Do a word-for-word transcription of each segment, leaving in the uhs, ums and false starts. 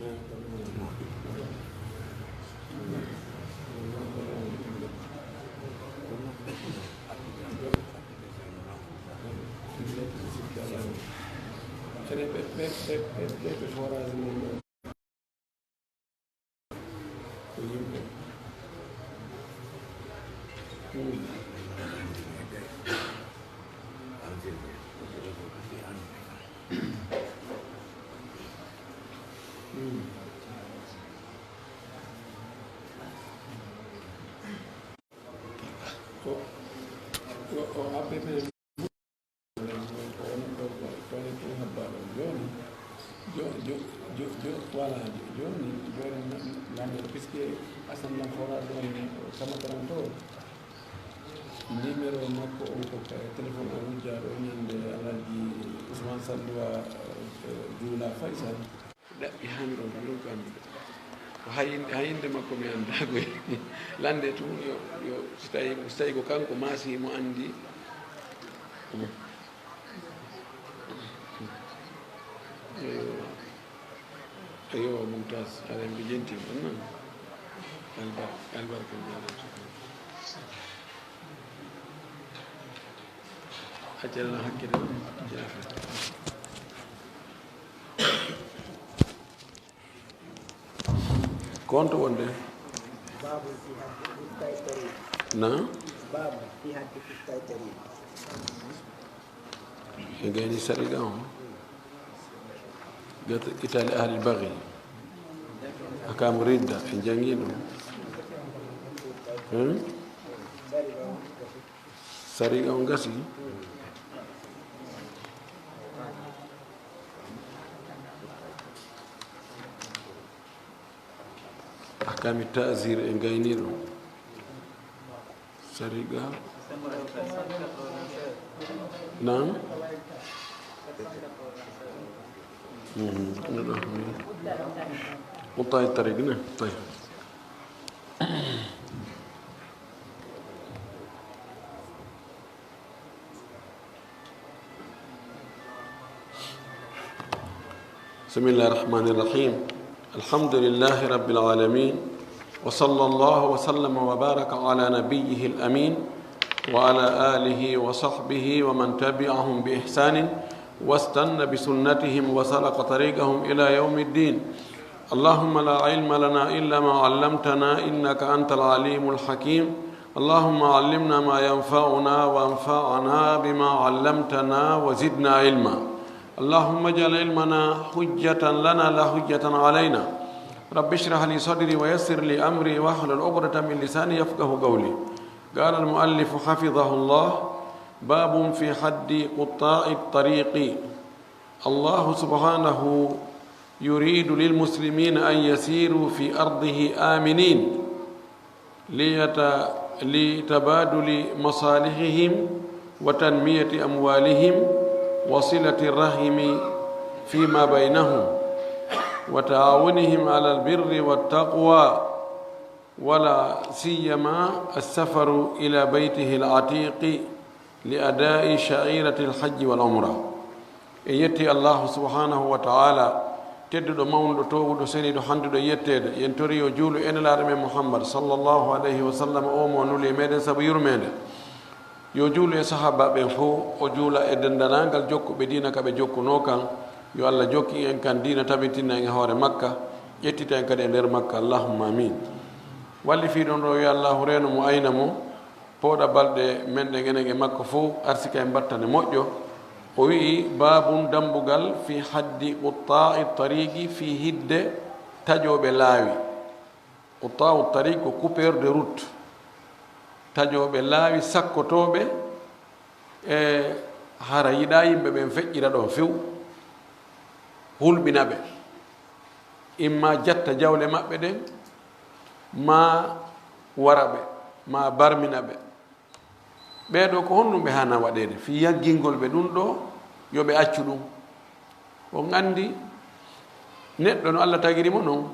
Ene ɓe, ɓe, ɓe, ɓe, ɓe, ɓe forage mum ɗo. Ko yimɓe. Hmm. Hmm. Ko, ko, ko A P P. Ko woni ɗo, ko, ko woni ɗum habbaɗo. Jooni, jo-, jo-, jo-, jo-, voilà, jo-, jooni, jooni na-, nande, puisque Assane Lam Fora ɗon ni, o Kamataran to, numéro makko on ko ka téléphone o wujja ɗo ñande Alhaji Ousmane Salluwa, eh, Juula Faysal. Ɗaɓɓi hannde on, ɗum ko anndude. Ko hay, hay innde makko mi anndaa koy. Lande tun yo, yo, si tawi, si tawi ko kanko maasi mo anndi. Eyyo. Eyyo, Mumtaz, aɗa mbi jenti on, non? Albar-, albarka mi aɗa. Accana hakkille, jaafa. Ko honto wonde? Babu fi haddi quttai tariq. Na? Babu fi haddi quttai tariq. E gayni sariga on. Gata itali ahli baghi. Akamu ridda, en jangi ɗum. Hmm? Sariga on gasi. Ahkami ta'zir en gayni ɗum. Sariga. Naam. Mhm. Ɗum ɗo. Quttai tariq ne. Tayyib. بسم الله الرحمن الرحيم. الحمد لله رب العالمين، وصلى الله وسلم وبارك على نبيه الأمين وعلى آله وصحبه ومن تبعهم بإحسان واستن بسنتهم وسلك طريقهم إلى يوم الدين. اللهم لا علم لنا إلا ما علمتنا إنك أنت العليم الحكيم. اللهم علمنا ما ينفعنا وانفعنا بما علمتنا وزدنا علما. اللهم اجعل علمنا حجة لنا لا حجة علينا. رب اشرح لي صدري ويسر لي أمري واحلل عقدة من لساني يفقه قولي. قال المؤلف حفظه الله: باب في حد قطاع الطريق. الله سبحانه يريد للمسلمين أن يسيروا في أرضه آمنين ليت-، لتبادل مصالحهم وتنمية أموالهم وصلة الرحم فيما بينهم وتعاونهم على البر والتقوى، ولا سيما السفر إلى بيته العتيق لأداء شعيرة الحج والعمرة. En yetti Allahu subhanahu wa ta'ala, tedduɗo, mawnuɗo, toowuɗo, seniiɗo, handuɗo yetteede. Yen tori yo juulu e Nelaaɗo men Muhammad sallallahu alayhi wa sallam, o mo nuli e meɗen sabu yurmeende. Yo juulu e sahaabaaɓe ɓen fow, o juula e denndaangal jokkuɓe diina ka ɓe jokkunoo kan. Yo Allah jokkin en kan diina, tabitina en e hoore Makka, ƴettita en kadi e nder Makka. Allahumma amin. Wallifiiɗo on ɗo, yo Allahu reeno mo, ayna mo, pooɗa balɗe men ɗen enen e makko fow, arsika en battane moƴƴo. O wi'i: baabun, dambugal, fi haddi quttaa'i tariqi, fii hidde taƴooɓe laawi. Quttaa'u tariq ko coupeur de route. Taƴooɓe laawi, sakkotooɓe, e hara yiɗaa yimɓe ɓen feƴƴira ɗon few, hulɓina ɓe, imma jatta jawle maɓɓe ɗen, maa wara ɓe, maa barmina ɓe. Ɓee ɗoo, ko honɗum ɓe haana waɗeede fii yaggingol ɓe ɗum ɗoo, yo ɓe accu ɗum? On anndi neɗɗo no Allah tagiri mo non,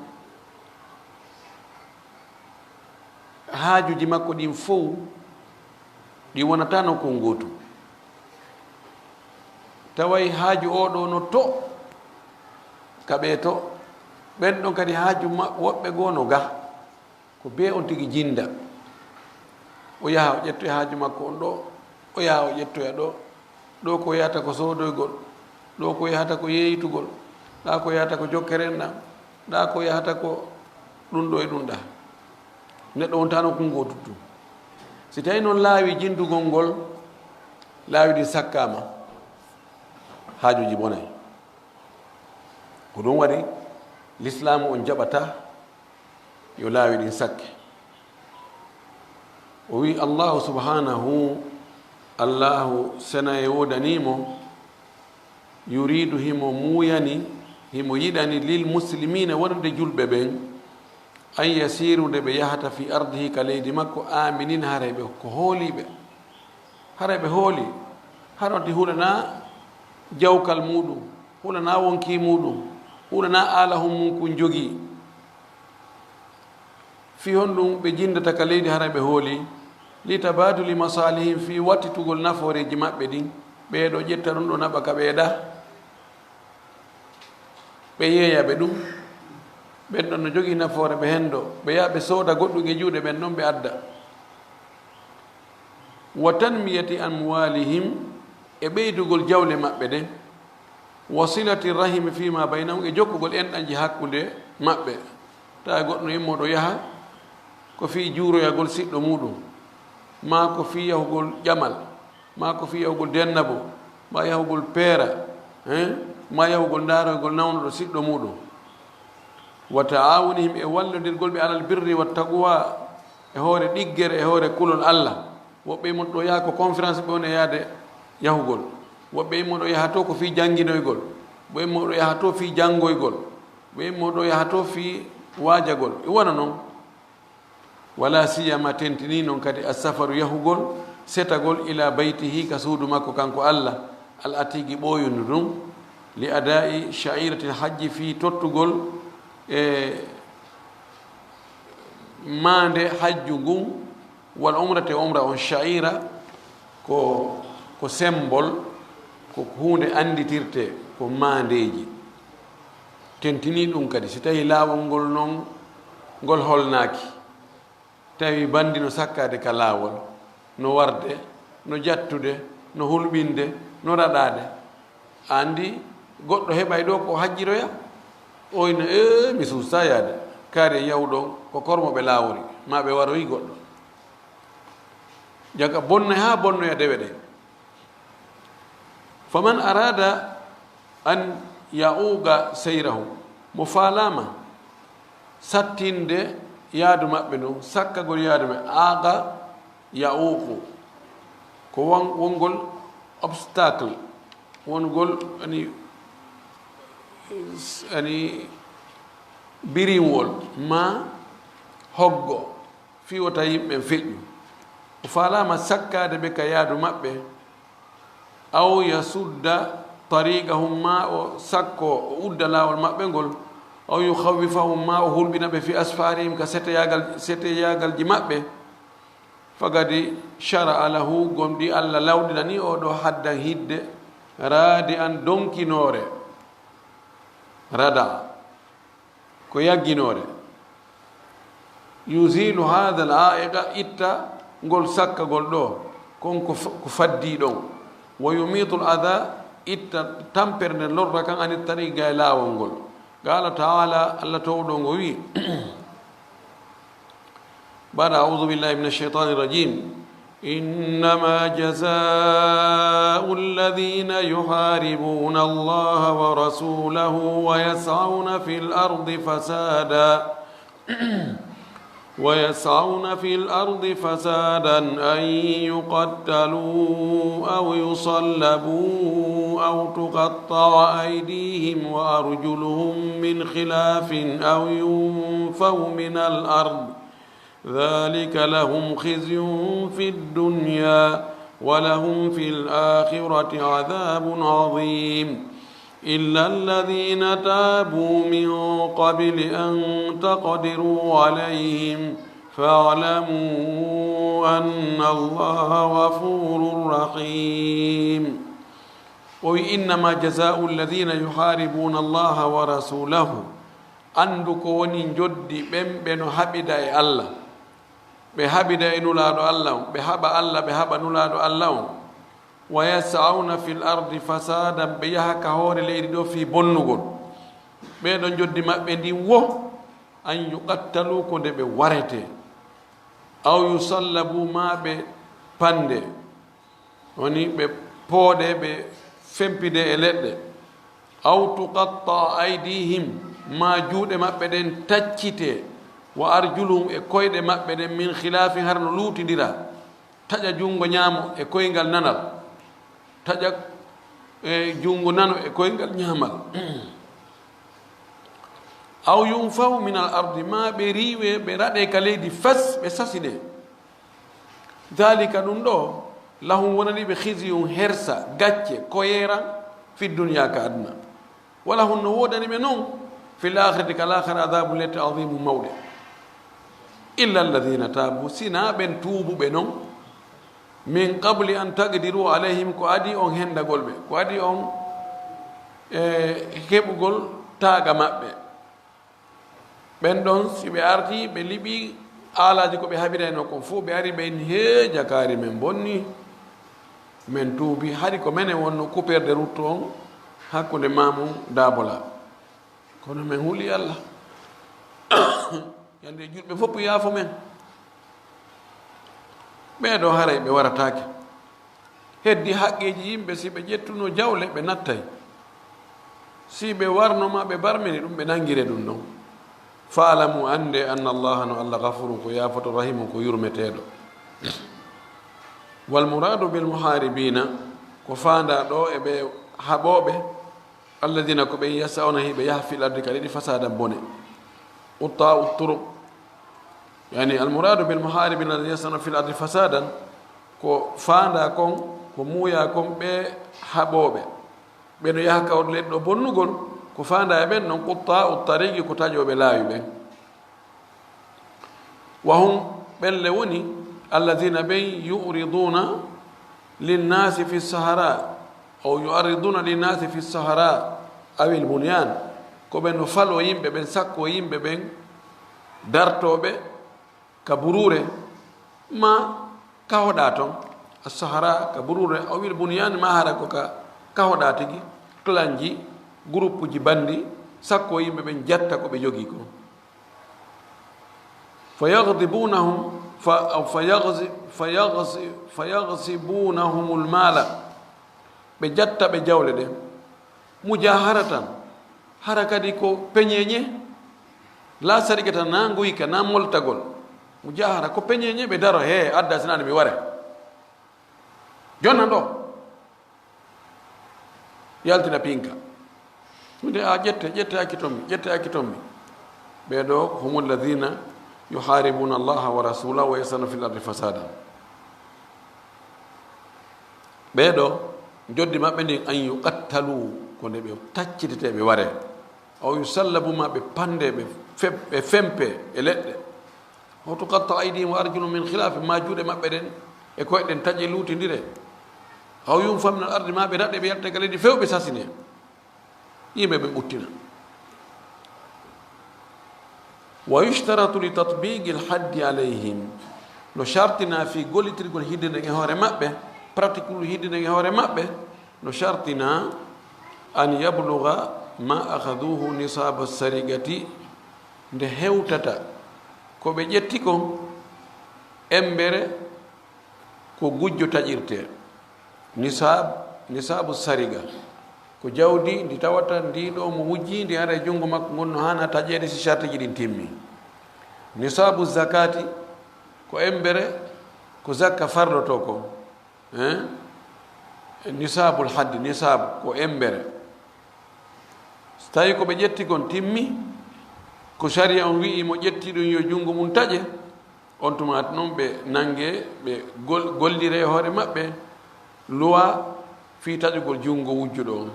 haajuuji makko ɗin fow ɗi wonataa nokku ngootu. Taway haaju oo ɗoo no to ka ɓee to, Ɓen ɗon kadi haaju ma-, woɓɓe goo no ga, ko bee on tigi jinda. O yaha o ƴettoya haaju makko on ɗo, o yaha o ƴettoya ɗo. Ɗo ko yahata ko soodoygol, ɗo ko yahata ko yeeytugol, ɗa ko yahata ko jokkere enɗam, ɗa ko yahata ko ɗum ɗo e ɗum ɗa. Neɗɗo wontano kon gootu tun. Si tawi noon laawi jindugol ngol, laawi ɗin sakkaama, haajuuji bonay. Ko ɗum waɗi Lislaamu on jaɓata yo laawi ɗin sakke. O wi'i Allaahu subhaanahu, Allaahu sena e woodanii mo, yuriidu himo muuyani, himo yiɗani lil muslimiina waɗude julɓe ɓen, an yasiiru nde ɓe yahata fi ardihi ka leydi makko, aaminiina haray ɓe ko hooliiɓe. Haray ɓe hooli, haray ti hulanaa jawkal muuɗum, hulanaa wonkii muuɗum, hulanaa aalahun mun kun jogii. Fii honɗum ɓe jindata ka leydi haray ɓe hooli? Li tabaaduli masaalihim, fii wattitugol nafooreeji maɓɓe ɗin. Ɓee ɗoo ƴetta ɗum ɗoo naɓa ka ɓee ɗaa. Ɓe yeeya ɓe ɗum. Ɓen ɗon no jogii nafoore ɓe hen ɗoo. Ɓe yaha ɓe sooda goɗɗum e juuɗe ɓen ɗon ɓe adda. Wa tanmiyati amwaalihim, e ɓeydugol jawle maɓɓe ɗen. Wa silati rahimi fii ma baynahum, e jokkugol enɗanji hakkunde maɓɓe. Tawa goɗɗo no immoo ɗoo yaha ko fii juuroyagol siɗɗo muuɗum, maa ko fii yahugol ƴamal, maa ko fii yahugol dennabo, maa yahugol peera, hein, maa yahugol ndaaroygol nawnuɗo siɗɗo muuɗum. Wa ta'aawunihim, e wallondirgol ɓe alal birri wa taqwa, e hoore ɗiggere, e hoore kulol Allah. Woɓɓe immoo ɗoo yaha ko conférence ɓe woni e yaade yahugol. Woɓɓe immoo ɗoo yaha to ko fii jannginoygol. Woɓɓe immoo ɗoo yaha to fii janngoygol. Woɓɓe immoo ɗoo yaha to fii waajagol. E wano non. Wala siyama, tentinii non kadi, assafaru, yahugol, setagol, ila baytihi, ka suudu makko kanko Allah, al atiqi, ɓooyundu ndun, li adaa'i sha'iratil hajji, fii tottugol e maande hajju ngun, wal umrati, umra on. Sha'ira ko, ko symbole, ko huunde annditirte, ko maandeeji. Tentinii ɗum kadi, si tawii laawol ngol non, ngol holnaaki, tawi banndi no sakkaade ka laawol, no warde, no jattude, no hulɓinde, no raɗaade. A anndi, goɗɗo heɓay ɗoo ko hajjiroya? Oy no, "Ee, mi suusaa yaade." Kaari e yahuɗo on, ko kormo ɓe laawori, maa ɓe waroyi goɗɗo. Jaka bonnay haa bonnoya dewe ɗen. Faman araada an ya'uqa sayrahu, mo faalaama sattinde yaadu maɓɓe ndun, sakkagol yaadu maɓɓe, aaqa ya'uqu, ko won-, wongol obstacle, wongol ani, ani biriwol maa hoggo, fii wota yimɓe ɓen feƴƴu. O faalaama sakkaade ɓe ka yaadu maɓɓe, aw yasudda tariqahum, maa o sakko, o udda laawol maɓɓe ngol, aw yukhawwifahum, maa o hulɓina ɓe, fi asfarihim, ka seteyaagal, seteyaagalji maɓɓe, faqad shara'a lahu, gomɗii Allah lawɗinanii oo ɗoo haddan hidde, raadi'an, donkinoore, rada'a. Ko yagginoore. Yuzilu hadha al-a'iqa, itta ngol sakkagol ɗoo, kon ko f-, ko faddii ɗon. Wa yumitu al-adha, itta tampere nden, lorra kan, ani tariqi, e laawol ngol. Qala ta'ala, Allah toowɗo ngo wi'i, بعد أعوذ بالله من الشيطان الرجيم. إنما جزاء الذين يحاربون الله ورسوله ويسعون في الأرض فسادا، ويسعون في الأرض فسادا أن يقتلوا أو يصلبوا أو تقطع أيديهم وأرجلهم من خلاف أو ينفوا من الأرض، ذلك لهم خزي في الدنيا ولهم في الآخرة عذاب عظيم. إلا الذين تابوا من قبل أن تقدروا عليهم فاعلموا أن الله غفور رحيم. O wi'i, إنما جزاء الذين يحاربون الله ورسوله. anndu ko woni njoddi ɓen ɓe no haɓida e Alla, ɓe haɓida e Nulaaɗo Alla on, ɓe haɓa Alla, ɓe haɓa Nulaaɗo Alla on. Wa yas'awna fil ardi fasadan, ɓe yaha ka hoore leydi ɗo fii bonnugol. Ɓee ɗoo njoddi maɓɓe ndin wo an yuqattalu, ko nde ɓe waretee, aw yusallabu, maa ɓe pande, woni ɓe pooɗe, ɓe fempide e leɗɗe, aw tuqatta aydihim, maa juuɗe maɓɓe ɗen taccite, wa arjuluhum, e koyɗe maɓɓe ɗen, min khilafin, har no luutindira, taƴa junngo ñaamo e koyngal nanal, taƴa, e, junngo nano e koyngal ñaamal. Aw yunfaw min al ardi, maa ɓe riiwe, ɓe raɗe ka leydi fes, ɓe sasinee. Dhalika, ɗum ɗoo, lahum, wonani ɓe, khizyun, hersa, gacce, koyeera, fi dunya, ka aduna. Wa lahum, no woodani ɓe non, fil akhirati, ka laakhara, adhabun, lette, adhimun, mawɗe. Illa alladhina tabu, sinaa ɓen tuubuɓe non, min qabli an taqdiru alayhim, ko adii on hendagol ɓe, ko adii on, e, heɓugol taaga maɓɓe. Ɓen ɗon, si ɓe artii, ɓe liɓii aalaaji ko ɓe haɓirayno kon fof, ɓe ari ɓe inni, "Hee, jakaari men bonni, men tuubi, hari ko menen wonno coupeur de route on hakkunde Mamoun Dabola. Kono men huli Alla." Yande julɓe fof yaafo men. Ɓee ɗoo haray ɓe warataake. Heddi haqqeeji yimɓe, si ɓe ƴettuno jawle, ɓe nattay. Si ɓe warno ma ɓe barmini ɗum, ɓe nangire ɗum ɗon. Faalamu, annde, anna Allaha, no Alla, gafurun, ko yaafoto, rahimun, ko yurmeteeɗo. Wal muraadu bil muhaaribiina, ko faandaa ɗoo e ɓe haɓooɓe, alladina, ko ɓe yasawna hiɓe yaha fil ardi ka leydi fasadan bone. Qutta'u turuq. Yani, al muradu bil muharibin alladina yasawna fil ardi fasadan, ko faanda kon, ko muuya kon ɓe haɓooɓe. Ɓe no yaha ka on leɗɗo bonnugol, ko faanda e ɓen non qutta'u tariqi, ko taƴooɓe laawi ɓen. Wa hum, ɓen le woni, alladina ɓen yu'riduna linnasi fi sahara, aw yu'arriduna linnasi fi sahara, awil bunyan, ko ɓen no falo yimɓe ɓen, sakko yimɓe ɓen, dartooɓe ka buruure, ma kahoɗa ton, as-sahara, ka buruure, awil bunyan, ma hara ko ka kahoɗa tigi, clanji, groupeji bandi, sakko yimɓe ɓen jatta ko ɓe jogii ko. Fa yaghdibunahum, fa, fa yaghzi-, fa yaghzi-, fa yaghsibunahumul mala. Ɓe jatta ɓe jawle ɗen. Mujaharatan, hara kadi ko peñeñe, la sarigata, na nguyka, na moltagol. Mujahara ko peñeñe, ɓe daro, "He, adda, sinaani mi ware. Jonna ɗo." Yaltina pinka. Hunde a ƴette, ƴette acci ton mi, ƴette acci ton mi. Ɓee ɗoo, humul ladina yuharibuna Allaha wa rasulahu wa yas'awna fil ardi fasada. Ɓee ɗoo, joddi maɓɓe ndin, an yuqattalu, ko nde ɓe taccitete, ɓe ware. Aw yusallabu, ma ɓe pande, ɓe fe-, ɓe fempe e leɗɗe. Aw tuqatta aydihim wa arjuluhum min khilafi, ma juuɗe maɓɓe ɗen e koyɗe ɗen taƴe, luutindire. Aw yunfa min al ardi, ma ɓe raɗe, ɓe yalta ka leydi few, ɓe sasine. Yimɓe ɓe ɓuttina. Wa yushtaratu li tatbiqi al haddi alayhim. No shartina fii gollitirgol hidde nden e hoore maɓɓe, pratique ul hidde nden e hoore maɓɓe, no shartina an yabluga ma akhaduhu nisaba sarigati, nde hewtata ko ɓe ƴetti kon embere ko gujjo taƴirtee. Nisab, nisabu sariga, ko jawdi ndi tawata ndi ɗo mo wujji ndi hara e junngo makko ngon no haana taƴeede si sartiji ɗin timmi. Nisabu zakati, ko embere ko zakka farloto ko. Hein? Nisabul haddi, nisab ko embere. So tawi ko ɓe ƴetti kon timmi, ko sariya on wi'i mo ƴetti ɗum yo junngo mum taƴe, on tumaati noon ɓe nangee, ɓe gol-, golliree hoore maɓɓe luwa fii taƴugol junngo wujjuɗo on.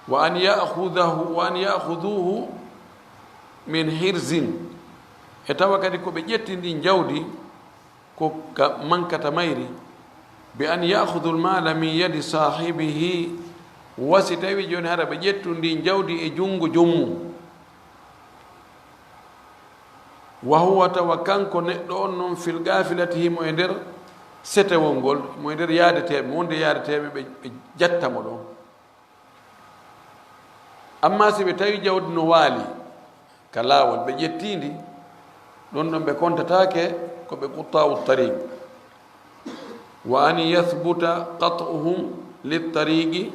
Wa an ya'khudahu, wa an ya'khuduhu min hirzin. E tawa kadi ko ɓe ƴetti ndin jawdi, ko ka mankata mayri, bi an ya'khudul mala min yadi sahibihi, wa si tawi jooni hara ɓe ƴettu ndin jawdi e junngo joom mum. Wa huwa, tawa kanko neɗɗo on non, fil gafilati, himo e nder setewol ngol, himo e nder yaadeteeɓe, wonde yaadeteeɓe ɓe, ɓe jatta mo ɗon. Amma si ɓe tawi jawdi no waali ka laawol, ɓe ƴetti ndi, ɗon ɗon ɓe kontataake ko ɓe qutta'u tariq. Wa an yathbuta qat'uhum lit tariqi,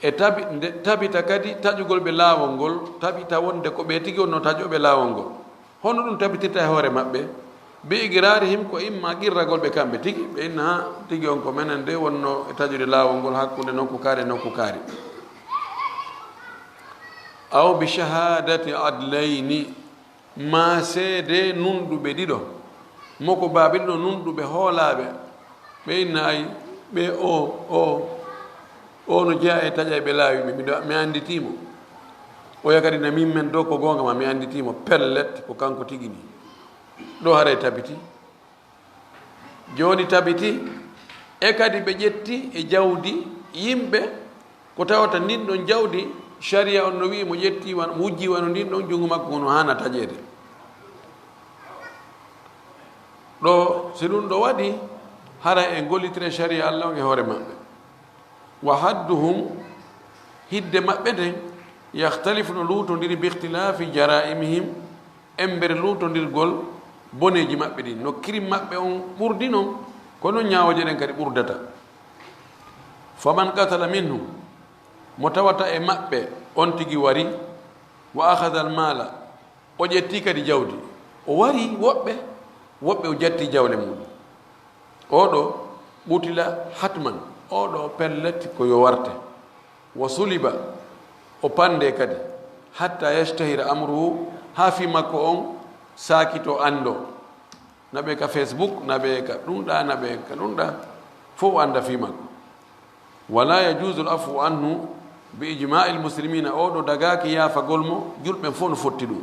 e tabi-, nde tabita kadi taƴugol ɓe laawol ngol, tabita wonde ko ɓe tigi wonno taƴooɓe laawol ngol. Honno ɗum tabitirta e hoore maɓɓe? Bi iqrarihim, ko imma qirragol ɓe kamɓe tigi, ɓe inna, "Ha, tigi on ko menen de wonno e taƴude laawol ngol hakkunde nokku kaari e nokku kaari." Aw bi shahadati adlayni, maa seede nunɗuɓe ɗiɗo, mo ko baaɓe ɗiɗo nunɗuɓe hoolaaɓe, ɓe inna, "Ay, ɓe o, o, o no jeyaa e taƴayɓe laawi ɓe, miɗo, mi annditii mo." Oya kadi na min men dow ko goonga ma, mi annditii mo, pellet, ko kanko tigi ni. Ɗo haray tabiti. Jooni tabiti, e kadi ɓe ƴetti e jawdi yimɓe, ko tawata ndin ɗon jawdi, sharia on no wi'i mo ƴetti wan-, mo wujji wano ndin ɗon, junngo makko no haana taƴeede. Ɗo, si ɗum ɗo waɗi, haray en gollitire sharia Allah on e hoore maɓɓe. Wa hadduhum, hidde maɓɓe nden, yakhtalifu, no luutondiri, bi ikhtilafi jara'imihim, embere luutondirgol boneeji maɓɓe ɗin. No kirim maɓɓe on ɓurdi non, ko non ñaawooje ɗen kadi ɓurdata. Faman qatala minhum, mo tawata e maɓɓe on tigi wari, wa akhadha al mala, o ƴetti kadi jawdi, o wari woɓɓe, woɓɓe o jatti jawle mum. Oɗo qutila hatman, oɗo pellet ko yo warte. Wa suliba, o pande kadi, hatta yashtahira amruhu, haa fii makko on saakito, anndo. Na ɓe ka Facebook, na ɓe ka ɗum ɗa, na ɓe ka ɗum ɗa, fof o annda fii makko. Wala yajuzu al afu anhu bi ijma'i al muslimina, oɗo dagaaki yaafagol mo, julɓe fof no fotti ɗum.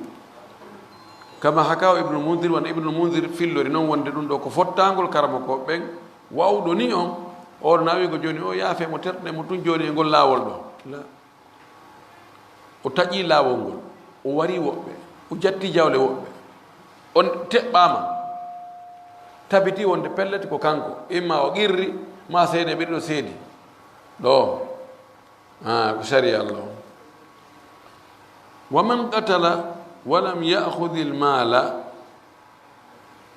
Kama hakahu Ibnul Mundir, wano Ibnul Mundir fillori non wonde ɗum ɗo ko fottangol karamokooɓe ɓen, wawɗo ni on, oɗo na wi'go jooni o yaafe mo, terɗe mo tun jooni e ngol laawol ɗo. La. O taƴi laawol ngol, o wari woɓɓe, o jatti jawle woɓɓe. On teɓɓaama, tabiti wonde pellet ko kanko, imma o qirri, ma seede ɓe ɗiɗo seedi. Ɗo, ah, ko sharia Allah on. Wa man qatala wa lam ya'khudhil mala,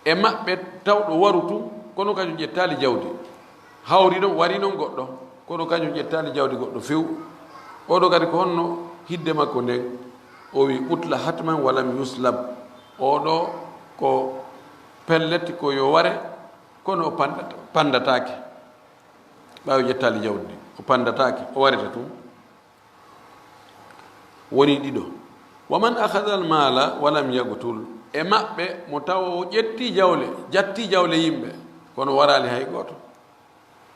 e maɓɓe tawɗo waru tun, kono kañum ƴettaali jawdi. Hawri ɗon, wari non goɗɗo, kono kañum ƴettaali jawdi goɗɗo few. Oɗo kadi ko honno hidde makko nden? O wi, "Qutila hatman wa lam yuslab." Oɗo ko pellet ko yo ware, kono o panda-, pandataake. Ɓaawo ƴettaali jawdi ndi, o pandataake, o wareta tun. Woni ɗiɗo. Wa man akhadha al mala wa lam yaqtul. E maɓɓe mo tawa o ƴetti jawle, jatti jawle yimɓe, kono waraali hay gooto.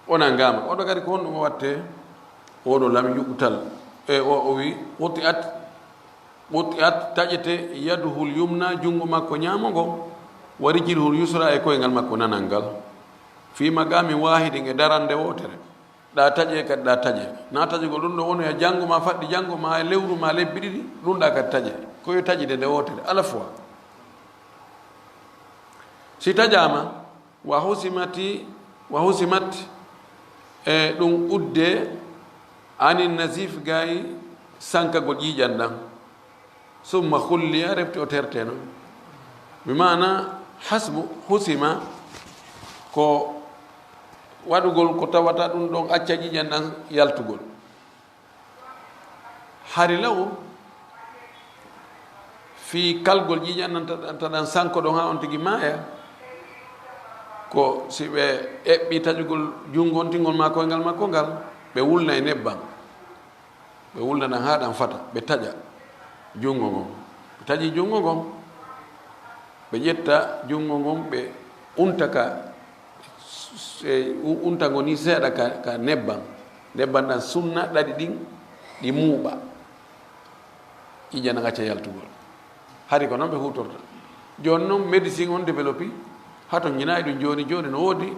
O nangaama. Oɗo kadi ko honɗum o watte? Oɗo lam yuqtal. E o, o wi, "Quti'at, quti'at, taƴete, yaduhul yumna, junngo makko ñaamo ngo, wa rijluhul yusra, e koyngal makko nanal ngal. Fi maqamin wahidin, e darannde wootere." Ɗa taƴe kadi, ɗa taƴe. Na taƴugol ɗum ɗo wonoya janngo ma, faɗɗi janngo ma, e lewru ma, lebbi ɗiɗi, ɗum ɗa kadi taƴe. Ko yo taƴide nde wootere, à la fois. Si taƴaama, wa husimati, wa husimat, e ɗum udde, anin nasif, gay sankagol ƴiiƴan ɗan. Summa khulliya, refti o terte non. Bi maana hasbu husima ko waɗugol ko tawata ɗum ɗon acca ƴiiƴan ɗan yaltugol. Hari law fii kalgol ƴiiƴan ɗan ta-, ta-, ɗan sanko ɗon haa on tigi maaya, ko si ɓe eɓɓi taƴugol junngontingol maa koyngal makko ngal, ɓe wulna e nebban. Ɓe wulna ɗan haa ɗan fata, ɓe taƴa junngo ngon. Ɓe taƴi junngo ngon, ɓe ƴetta junngo ngon, ɓe unta ka, e, u-, unta ngo ni seeɗa ka, ka nebban. Nebban ɗan sunna ɗaɗi ɗin, ɗi muuɓa. Ƴiiƴan ɗan acca yaltugol. Hari ko non ɓe huutorta. Jooni non, médecine on développé, hato ñina e ɗum jooni, jooni no woodi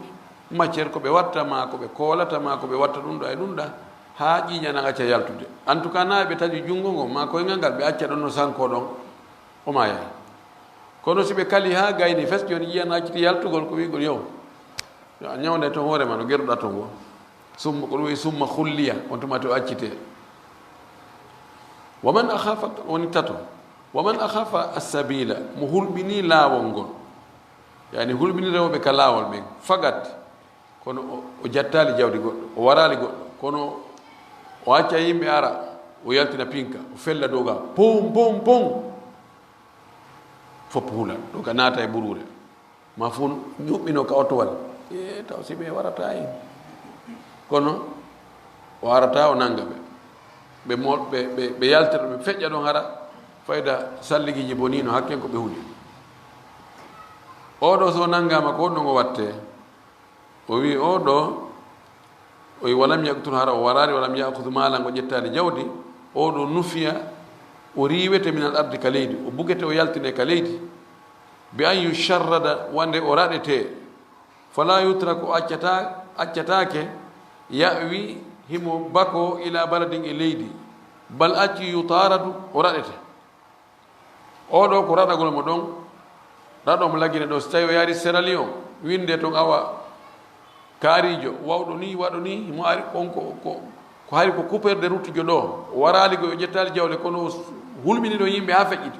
matière ko ɓe watta, maa ko ɓe koolata, maa ko ɓe watta ɗum ɗo e ɗum ɗa, haa ƴiiƴan ɗan acca yaltude. En tout cas, na ɓe taƴi junngo ngo, maa koyngal ngal, ɓe acca ɗon no sanko ɗon, o maayaay. Kono si ɓe kali haa gayni fes, jooni yiyan acciti yaltugol ko wi'gol yo, yo a ñawnde toon hoore ma no gerɗa toon wo. Summa, ko ɗum wi'i summa hulliya, on tuma to accite. Wa man akhafa, woni tato. Wa man akhafa as-sabila, mo hulɓini laawol ngol. Yani hulɓini rewɓe ka laawol ɓen. Fagat, kono o, o jattaali jawdi goɗɗo, o waraali goɗɗo, kono o acca yimɓe ara, o yaltina pinka, o fella dow ga, pom, pom, pom. Foppu hulan, ɗo ka naata e buruure. Ma fuu ñuɓɓino ka otowal. E, taw si ɓe warata en. Kono o arata, o nanga ɓe. Ɓe mo-, ɓe, ɓe, ɓe yaltata, ɓe feƴƴa ɗon hara, fayda salligiiji bonii no hakken ko ɓe huli. Oɗo so nangaama ko honno ngo watte? O wi'i oɗo, o wi'i, "Walam yaqtul", hara o waraali, "walam ya'khudh malan", o ƴettaali jawdi, oɗo nufiya, o riiwete minal ardi ka leydi, o bugete, o yaltine ka leydi, "bi an yusharrada", wande o raɗete, "fala yutraku", o accata, accataake, "ya'wi", himo bako, "ila baladin", e leydi, "bal", acci, "yutaradu", o raɗete. Oɗo ko raɗagol mo ɗon, raɗo mo laggine ɗo, si tawi o yaari Sierra Leone, winde ton awa kaarijo, wawɗo ni, waɗo ni, mo ari on ko, ko, ko hari ko coupeur de route jo ɗo, o waraali go, o ƴettaali jawle, kono o hulmini ɗo yimɓe haa feƴƴiti.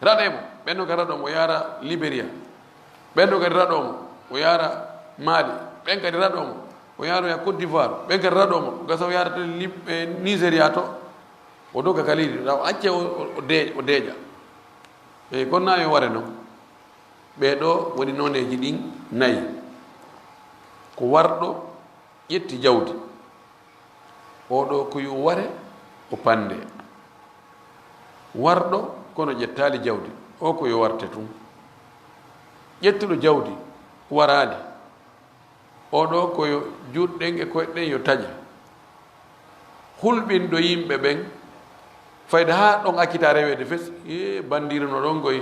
Raɗe mo, ɓen ɗon kadi raɗo mo, o yaara Liberia. Ɓen ɗon kadi raɗo mo, o yaara Mali. Ɓen kadi raɗo mo, o yaara Côte d'Ivoire. Ɓen kadi raɗo mo, gasa o yaara tan Lib-, eh, Nigeria to. O doga ka leydi, taw acce o, o, o de-, o deeƴa. Eyi, kono na yo ware non. Ɓee ɗoo woni nooneeji ɗin nayi. Ko warɗo ƴetti jawdi. Oo ɗoo ko yo ware, o pande. Warɗo, kono ƴettaali jawdi. O ko yo warte tun. Ƴettuɗo jawdi, waraali. Oo ɗoo ko yo juuɗe ɗen e koyɗe ɗen yo taƴe. Hulɓinɗo yimɓe ɓen, fayda haa ɗon accita reweede fes, ee, banndiruno ɗon koy,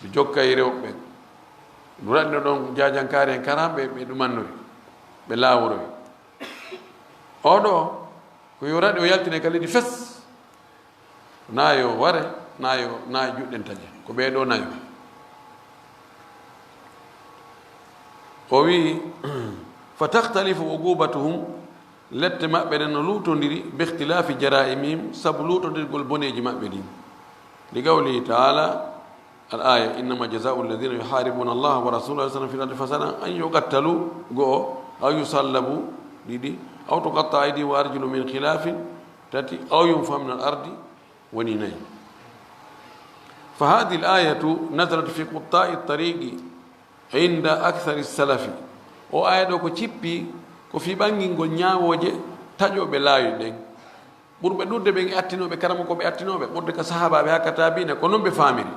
ɓe jokkay rewɓe ɓen. Ɗum raɗino ɗon jaajankaare en karamɓe, ɓe ɗumannori, ɓe laaworoyi. Oo ɗoo, ko yo raɗi o yaltine ka leydi fes. Nayo ware, nayo, nayo juɗɗen taƴe. Ko ɓee ɗoo nayo. O wi'i, "Fa takhtalifu uqubatuhum", lette maɓɓe ɗen no luutondiri, "bi ikhtilafi jara'imihim", sabu luutondirgol boneeji maɓɓe ɗin. Li qawlihi ta'ala, al aya, "Innama jaza'u alladhina yuharibuna Allaha wa rasulahu yas'una fil ardi fasadan an yuqattalu", go'o, "aw yusallabu", ɗiɗi, "aw tuqatta'a aydihim wa arjuluhum min khilafin", tati, "aw yunfaw min al ardi", woni nayi. Fa hadhihi al ayatu nazalat fi qutta'i tariqi inda akthari salafi. O aya ɗoo ko cippi ko fii ɓangingol ñaawooje taƴooɓe laawi ɗen. Ɓurɓe ɗuuɗude ɓen e attinooɓe, karamokooɓe attinooɓe, ɓurde ka sahaabaaɓe haa ka taabiina, ko non ɓe faamiri.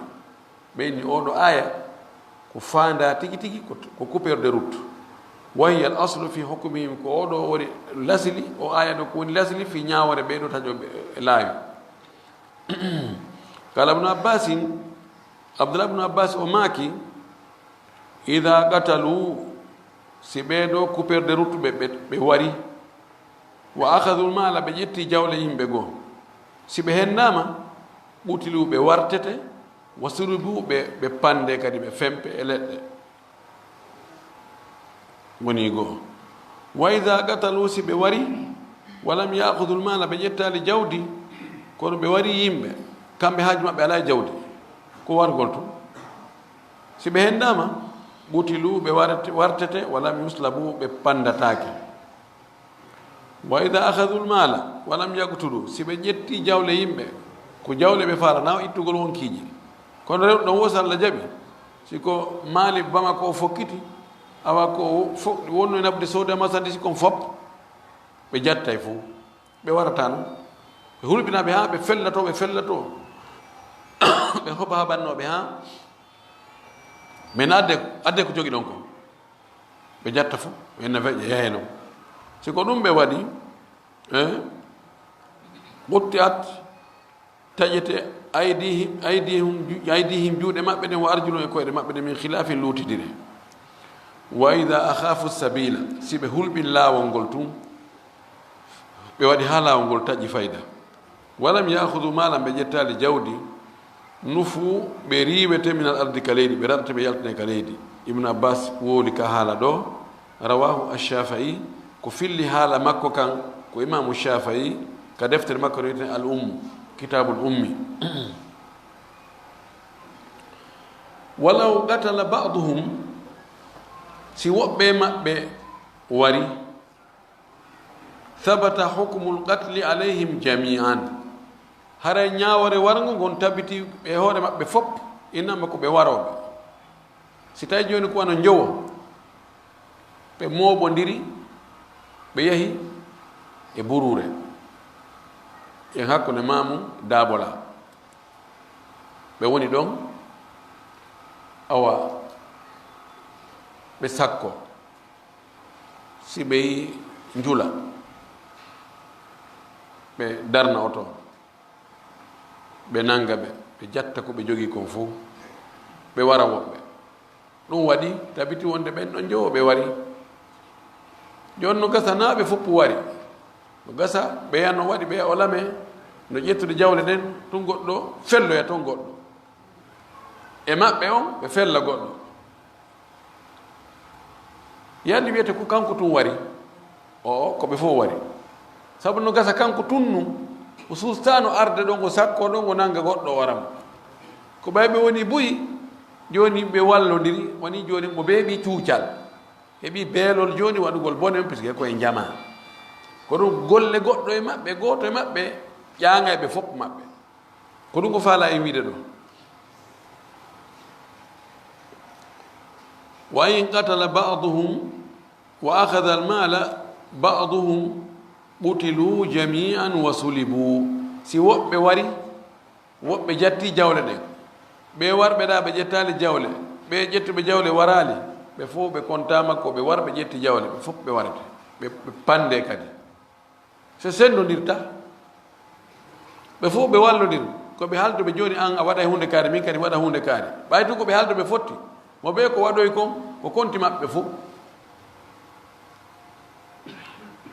Ɓe inni oo ɗoo aya ko faandaa tigi tigi ko, ko coupeur de route. Wa hiya al aslu fi hukmihim, ko oo ɗoo woni lasli, o aya ɗoo ko woni lasli fii ñaawoore ɓee ɗoo taƴooɓe laawi. Qala Ibnu Abbasin, Abdullah Ibnu Abbas o maaki, "Idha qatalu", si ɓee ɗoo coupeur de route ɓe, ɓe, ɓe wari, "wa akhadhu al mala", ɓe ƴetti jawle yimɓe goo, si ɓe hendaama, "qutilu", ɓe wartete, "wa sulibu", ɓe, ɓe pande kadi, ɓe fempe e leɗɗe. Woni goo. "Wa idha qatalu", si ɓe wari, "wa lam ya'khudhu al mala", ɓe ƴettaali jawdi, kono ɓe wari yimɓe, kamɓe haaju maɓɓe alaa e jawdi, ko wargol tun? Si ɓe hendaama, "qutilu", ɓe warte-, wartete, "wa lam yuslabu", ɓe pandataake. "Wa idha akhadhu al mala wa lam yaqtulu", si ɓe ƴetti jawle yimɓe, ko jawle ɓe faalaa, na o ittugol wonkiiji. Kono rewɓe ɗon wo, so Alla jaɓi, si ko Mali Bamako o fokkiti, awa ko fo-, wonno e naɓude sooda marchandise kon fop, ɓe jattay fof, ɓe warata non. Ɓe hulɓinaaɓe haa ɓe fellato, ɓe fellato, ɓe hoba habannooɓe haa men adde, adde ko jogiɗon kon. Ɓe jatta fof, ɓe henna feƴƴa, yahe non. Si ko ɗum ɓe waɗi, eh, qutti'at, taƴete, aydihim, aydihum, ju-, aydihim, juuɗe maɓɓe ɗen, wa arjuluhum, e koyɗe maɓɓe ɗen, min khilafin, luutidire. Wa idha akhafu sabila, si ɓe hulɓin laawol ngol tun, ɓe waɗi haa laawol ngol taƴi fayda. Wa lam ya'khudhu malan, ɓe ƴettaali jawdi, Nufu, ɓe riiwete, min al ardi, ka leydi, ɓe raɗate, ɓe yaltane ka leydi. Ibnu Abbas wowli ka haala ɗo, rawahu Ash-Shafi'i, ko filli haala makko kan, ko Imaamu Shafi'i, ka deftere makko wiyetee Al Umm, Kitabul Ummi. Walaw qatala ba'duhum, si woɓɓe maɓɓe wari, thabata hukmul qatli alayhim jami'an. Haray ñaawoore warngo ngon tabiti e hoore maɓɓe fop, innama ko ɓe warooɓe. Si tawi jooni ko wano njowo, ɓe mooɓondiri, ɓe yahi e Buruure, e hakkunde Maamu Daabola. Ɓe woni ɗon, awa, ɓe sakko. Si ɓe yi njula, ɓe darna oto, ɓe nanga ɓe, ɓe jatta ko ɓe jogii kon fow, ɓe wara woɓɓe. Ɗum waɗi, tabiti wonde ɓen ɗon njowo ɓe wari. Jooni no gasa naa ɓe foppu wari. No gasa ɓe yano waɗi ɓe o lame, no ƴettude jawle ɗen, tun goɗɗo felloya ton goɗɗo. E maɓɓe on, ɓe fella goɗɗo. Yandi wiyete ko kanko tun wari. O, o, ko ɓe fof wari. Sabu no gasa kanko tun nun, o sustaano arde ɗon, o sakko ɗon, o nanga goɗɗo o wara mo. Ko ɓay ɓe woni buy, jooni ɓe wallondiri, woni jooni mo beeɓi cuucal. Heɓi beelol jooni waɗugol bone, puisque ko e jamaa. Ko ɗum golle goɗɗo e maɓɓe, gooto e maɓɓe, ƴaŋay ɓe fof maɓɓe. Ko ɗum o faala en wiide ɗo. Wa in qatala ba'duhum wa akhadha al-mala ba'duhum qutilu jami'an wa sulibu. Si woɓɓe wari, woɓɓe jatti jawle ɗen. Ɓe warɓe ɗa ɓe ƴettaali jawle, ɓe ƴettuɓe jawle waraali, ɓe fof ɓe kontaama ko ɓe warɓe ƴetti jawle, ɓe fof ɓe warete, ɓe, ɓe pande kadi. Se senndodirta, ɓe fof ɓe wallodir, ko ɓe halduɓe jooni, an a waɗay huunde kaari, min kadi mi waɗa huunde kaari. Ɓay tun ko ɓe halduɓe fotti, mo ɓe ko waɗoy kon, ko konti maɓɓe fof.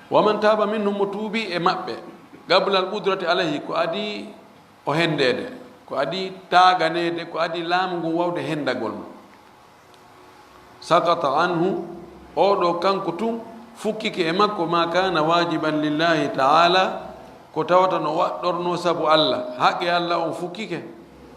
Wa man taaba minhum, mo tuubi e maɓɓe, qabla al qudrati alayhi, ko adii o hendeede, ko adii taaganeede, ko adii laamu ngun wawde hendagol mo. Saqata anhu, oo ɗoo kanko tun fukkike e makko, ma kana wajiban lillahi ta'ala, ko tawata no waɗɗornoo sabu Alla, haqqe Alla on fukkike.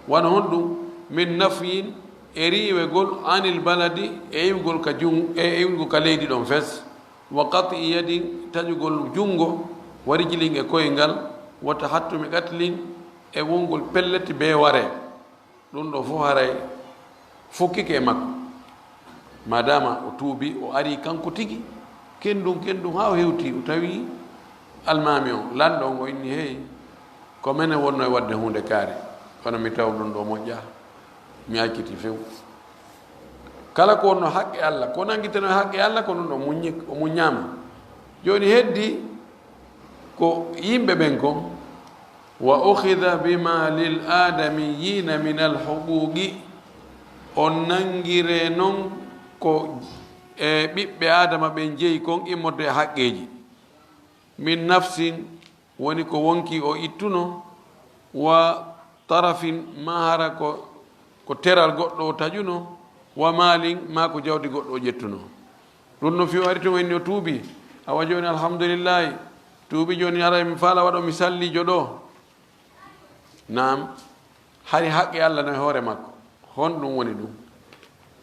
Wano honɗum? Min nafyin, e riiwegol, anil baladi, e iwgol ka jun-, e iwgol ka leydi ɗon fes, wa qat'i yadin, taƴugol junngo, wa rijlin, e koyngal, wa tahattumi qatlin, e wongol pellet bee waree. Ɗum ɗo fof haray fukkike e makko. Madama o tuubi, o ari kanko tigi, kendum, kendum, haa o hewti, o tawi almaami on, lanɗo on, o inni, "Hey, ko menen wonno e waɗde huunde kaari, kono mi taw ɗum ɗo moƴƴa, mi acciti few." Kala ko wonno haqqe Alla, ko nanngiteno e haqqe Alla, ko ɗum ɗo muññi-, o muññaama. Jooni heddi ko yimɓe ɓen kon, wa ukhidha bima lil adamiyina min al huquqi, on nangire non ko e ɓiɓɓe Adama ɓen jeyi kon immorde e haqqeeji. Min nafsin, woni ko wonki o ittuno, wa tarafin, ma hara ko, ko teral goɗɗo o taƴuno, wa maalin, ma ko jawdi goɗɗo o ƴettuno. Ɗum no fiyo ari tun o inni o tuubi. Awa jooni, alhamdulillahi, tuubi jooni, aray mi faala waɗo mi sallijo ɗo. Naam, hari haqqe Alla no e hoore makko. Honɗum woni ɗum?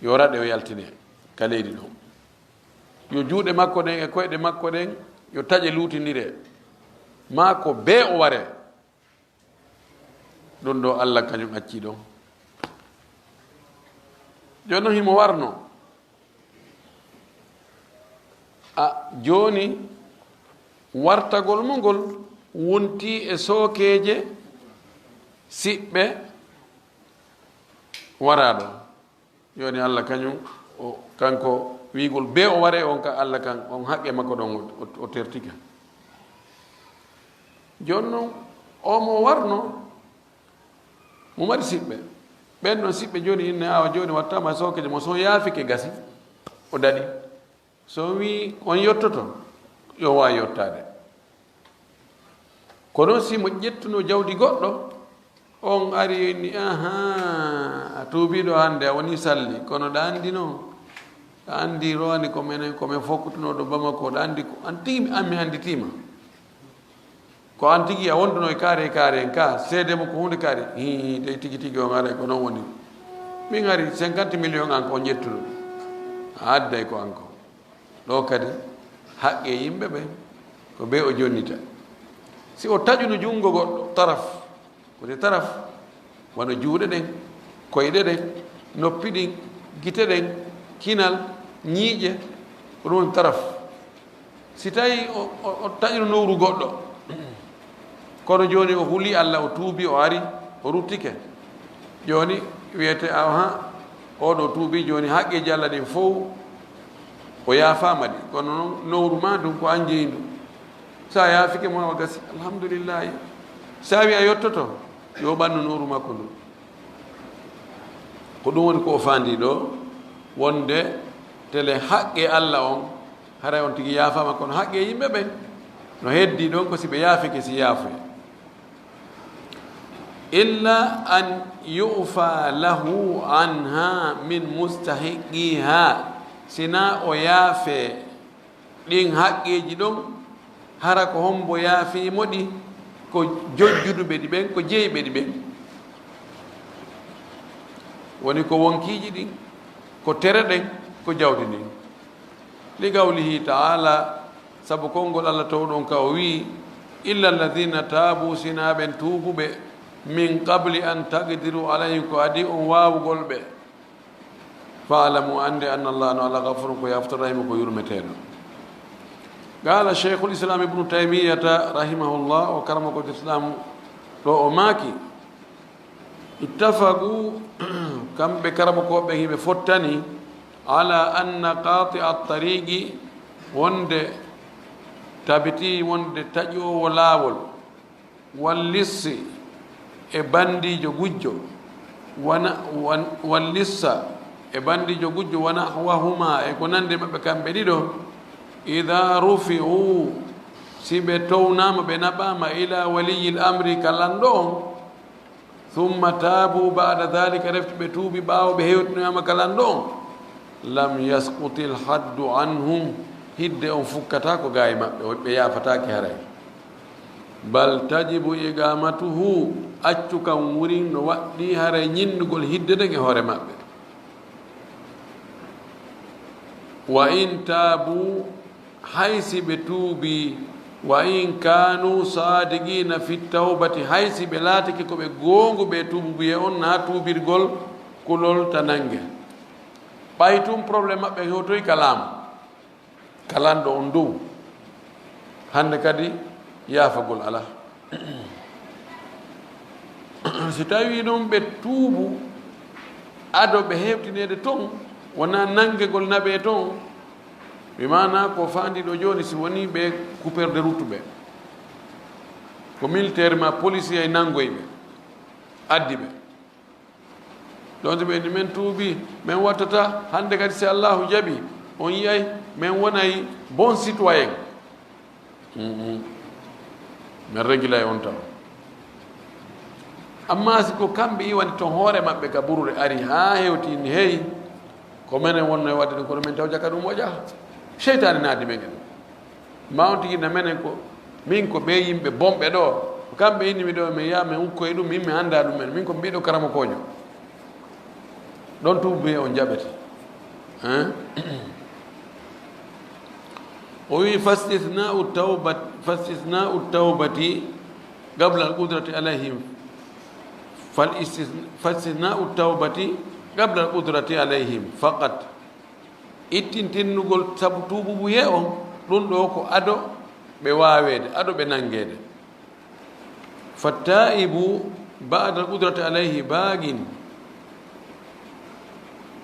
Yo raɗe o yaltine ka leydi ɗon. Yo juuɗe makko ɗen e koyɗe makko ɗen, yo taƴe luutindire. Ma ko bee o ware. Ɗum ɗo Alla kañum acci ɗon. Jooni non himo warno. A, jooni wartagol mo ngol wonti e sookeeje siɓɓe waraaɗo. Jooni Alla kañum, o, kanko wiigol bee o waree on ka Alla kan, on haqqe makko ɗon o, o, o tertike. Jooni non, o mo warno, mo mari siɓɓe. Ɓen ɗon siɓɓe jooni inne awa jooni wattaama e sookeeje mo, so yaafike gasi, o daɗi. So wii on yottoto, yo waawi yottaade. Kono si mo ƴettuno jawdi goɗɗo, On ari, inni, aha, a tuubiiɗo hannde, a woni salli, kono ɗa anndi no? A anndi rowani ko menen, ko men fokkutunoo ɗo Bamako, ɗa anndi ko an tigi, an mi annditiima. Ko an tigi a wonduno e kaari e kaari en ka, seede mo ko huunde kaari. Hii, dey tigi tigi on aray, ko noon woni. Min ari cinquante millions an ko ƴettuɗo. A adday ko an ko. Ɗo kadi, haqqe yimɓe ɓen, ko ɓe o jonnita. Si o taƴuno junngo goɗɗo, taraf, ko de taraf, wano juuɗe ɗen, koyɗe ɗen, noppi ɗin, gite ɗen, kinal, ñiiƴe, ko ɗum woni taraf. Si tawi o, o, o taƴino nowru goɗɗo, kono jooni o huli Alla, o tuubi, o ari, o ruttike. Jooni wiyete, aha, oɗo tuubi, jooni haqqeeji Alla ɗin fow o yaafaama ɗi. Kono noon nowru ma ndun ko an jeyi ndu. Sa yaafike mo o gasi, alhamdulillahi. Sa wi a yottoto, yo ɓannu nowru makko ndu. Ko ɗum woni ko o faandi ɗo, wonde tele haqqe Alla on, haray on tigi yaafaama, kono haqqe yimɓe ɓen no heddi ɗon ko si ɓe yaafike, si yaafoye. Illa an yu'fa lahu anha min mustahiqiha, sina o yaafe ɗin haqqeeji ɗon, hara ko hombo yaafii mo ɗi? Ko jojjuduɓe ɗi ɓen, ko jeyɓe ɗi ɓen. Woni ko wonkiiji ɗin, ko tere ɗen, ko jawdi ndin. Li qawlihi ta'ala, sabu konngol Alla towɗo on ka o wi'i, "Illa alladhina taabu", sinaa ɓen tuubuɓe, "min qabli an taqdiru alayhim", ko adii on waawugol ɓe. "Fa'lamu", annde, "anna Allaha", no Alla, "ghafurun", ko yaafotoo, "rahimu", ko yurmeteeɗo. Qala Shaykhul Islam Ibnu Taymiyata rahimahullah, o karamoko Islam ɗo, o maaki, "Ittafaqu", kamɓe karamokooɓe ɓen hiɓe fottani, "ala anna qati'a at-tariqi", wonde tabiti wonde taƴoowo laawol, "wal lissi", e bandiijo gujjo, wana-, wan-, "wal lissa", e bandiijo gujjo, "wa nahwahuma", e ko nandi maɓɓe kamɓe ɗiɗo, "idha rufi'u", si ɓe townaama, ɓe naɓaama, "ila waliyil amri", ka lanɗo on, "thumma taabu ba'da dhalika", refti ɓe tuubi ɓaawo ɓe hewtinoyaama ka lanɗo on, "lam yasqutil haddu anhum", hidde on fukkataa ko gaa e maɓɓe, ɓe yaafataake haray. "Bal tajibu iqamatuhu", accu kan wurin no waɗɗii haray ñinnugol hidde nden e hoore maɓɓe. "Wa in taabu", hay si ɓe tuubii, "wa in kaanu saadiqiina fi tawbati", hay si ɓe laatike ko ɓe goonguɓe e tuubuye on, naa tuubirgol kulol ta nannge. Ɓay tun problème maɓɓe hewtoyi ka laamu, ka lanɗo on dow, hannde kadi yaafagol alaa. Si tawii noon ɓe tuubu ado ɓe hewtineede toon, wonaa nanngegol naɓee toon, bi maanaa ko faandi ɗo jooni, si wonii ɓe coupeur de route ɓe, ko militaire maa policier e nanngoy ɓe, addi ɓe. Ɗon si ɓe inni, "Men tuubii, men wattataa, hannde kadi si Allaahu jaɓii, on yi'ay, men wonay bon citoyen." Mm, mm. Men regilay on taw. Ammaa si ko kamɓe iwani ton hoore maɓɓe ka buruɗe, ari haa hewti inni, "Hey, ko menen wonno e waɗde ɗum, kono men taw jaka ɗum moƴa." Seytaane naadi men e ɗum. Ma on tigi na menen ko, min ko ɓe yimɓe bonɓe ɗo. Ko kamɓe inni mi ɗo, mi yaha, mi ukkoye ɗum, min mi annda ɗum en. Min ko mbiɗo karamokoojo. Ɗon tuubi on jaɓete. Hein? O wi, "Fastisna'u tawbat-, fastisna'u tawbati qabla al-qudrati alayhim. Fal istis-, fastisna'u tawbati qabla al-qudrati alayhim faqat." Ittintinnugol sabu tuububuye on, ɗum ɗo ko ado ɓe waaweede, ado ɓe nanngeede. "Fattaa'ibu ba'da al-qudrati alayhi baagin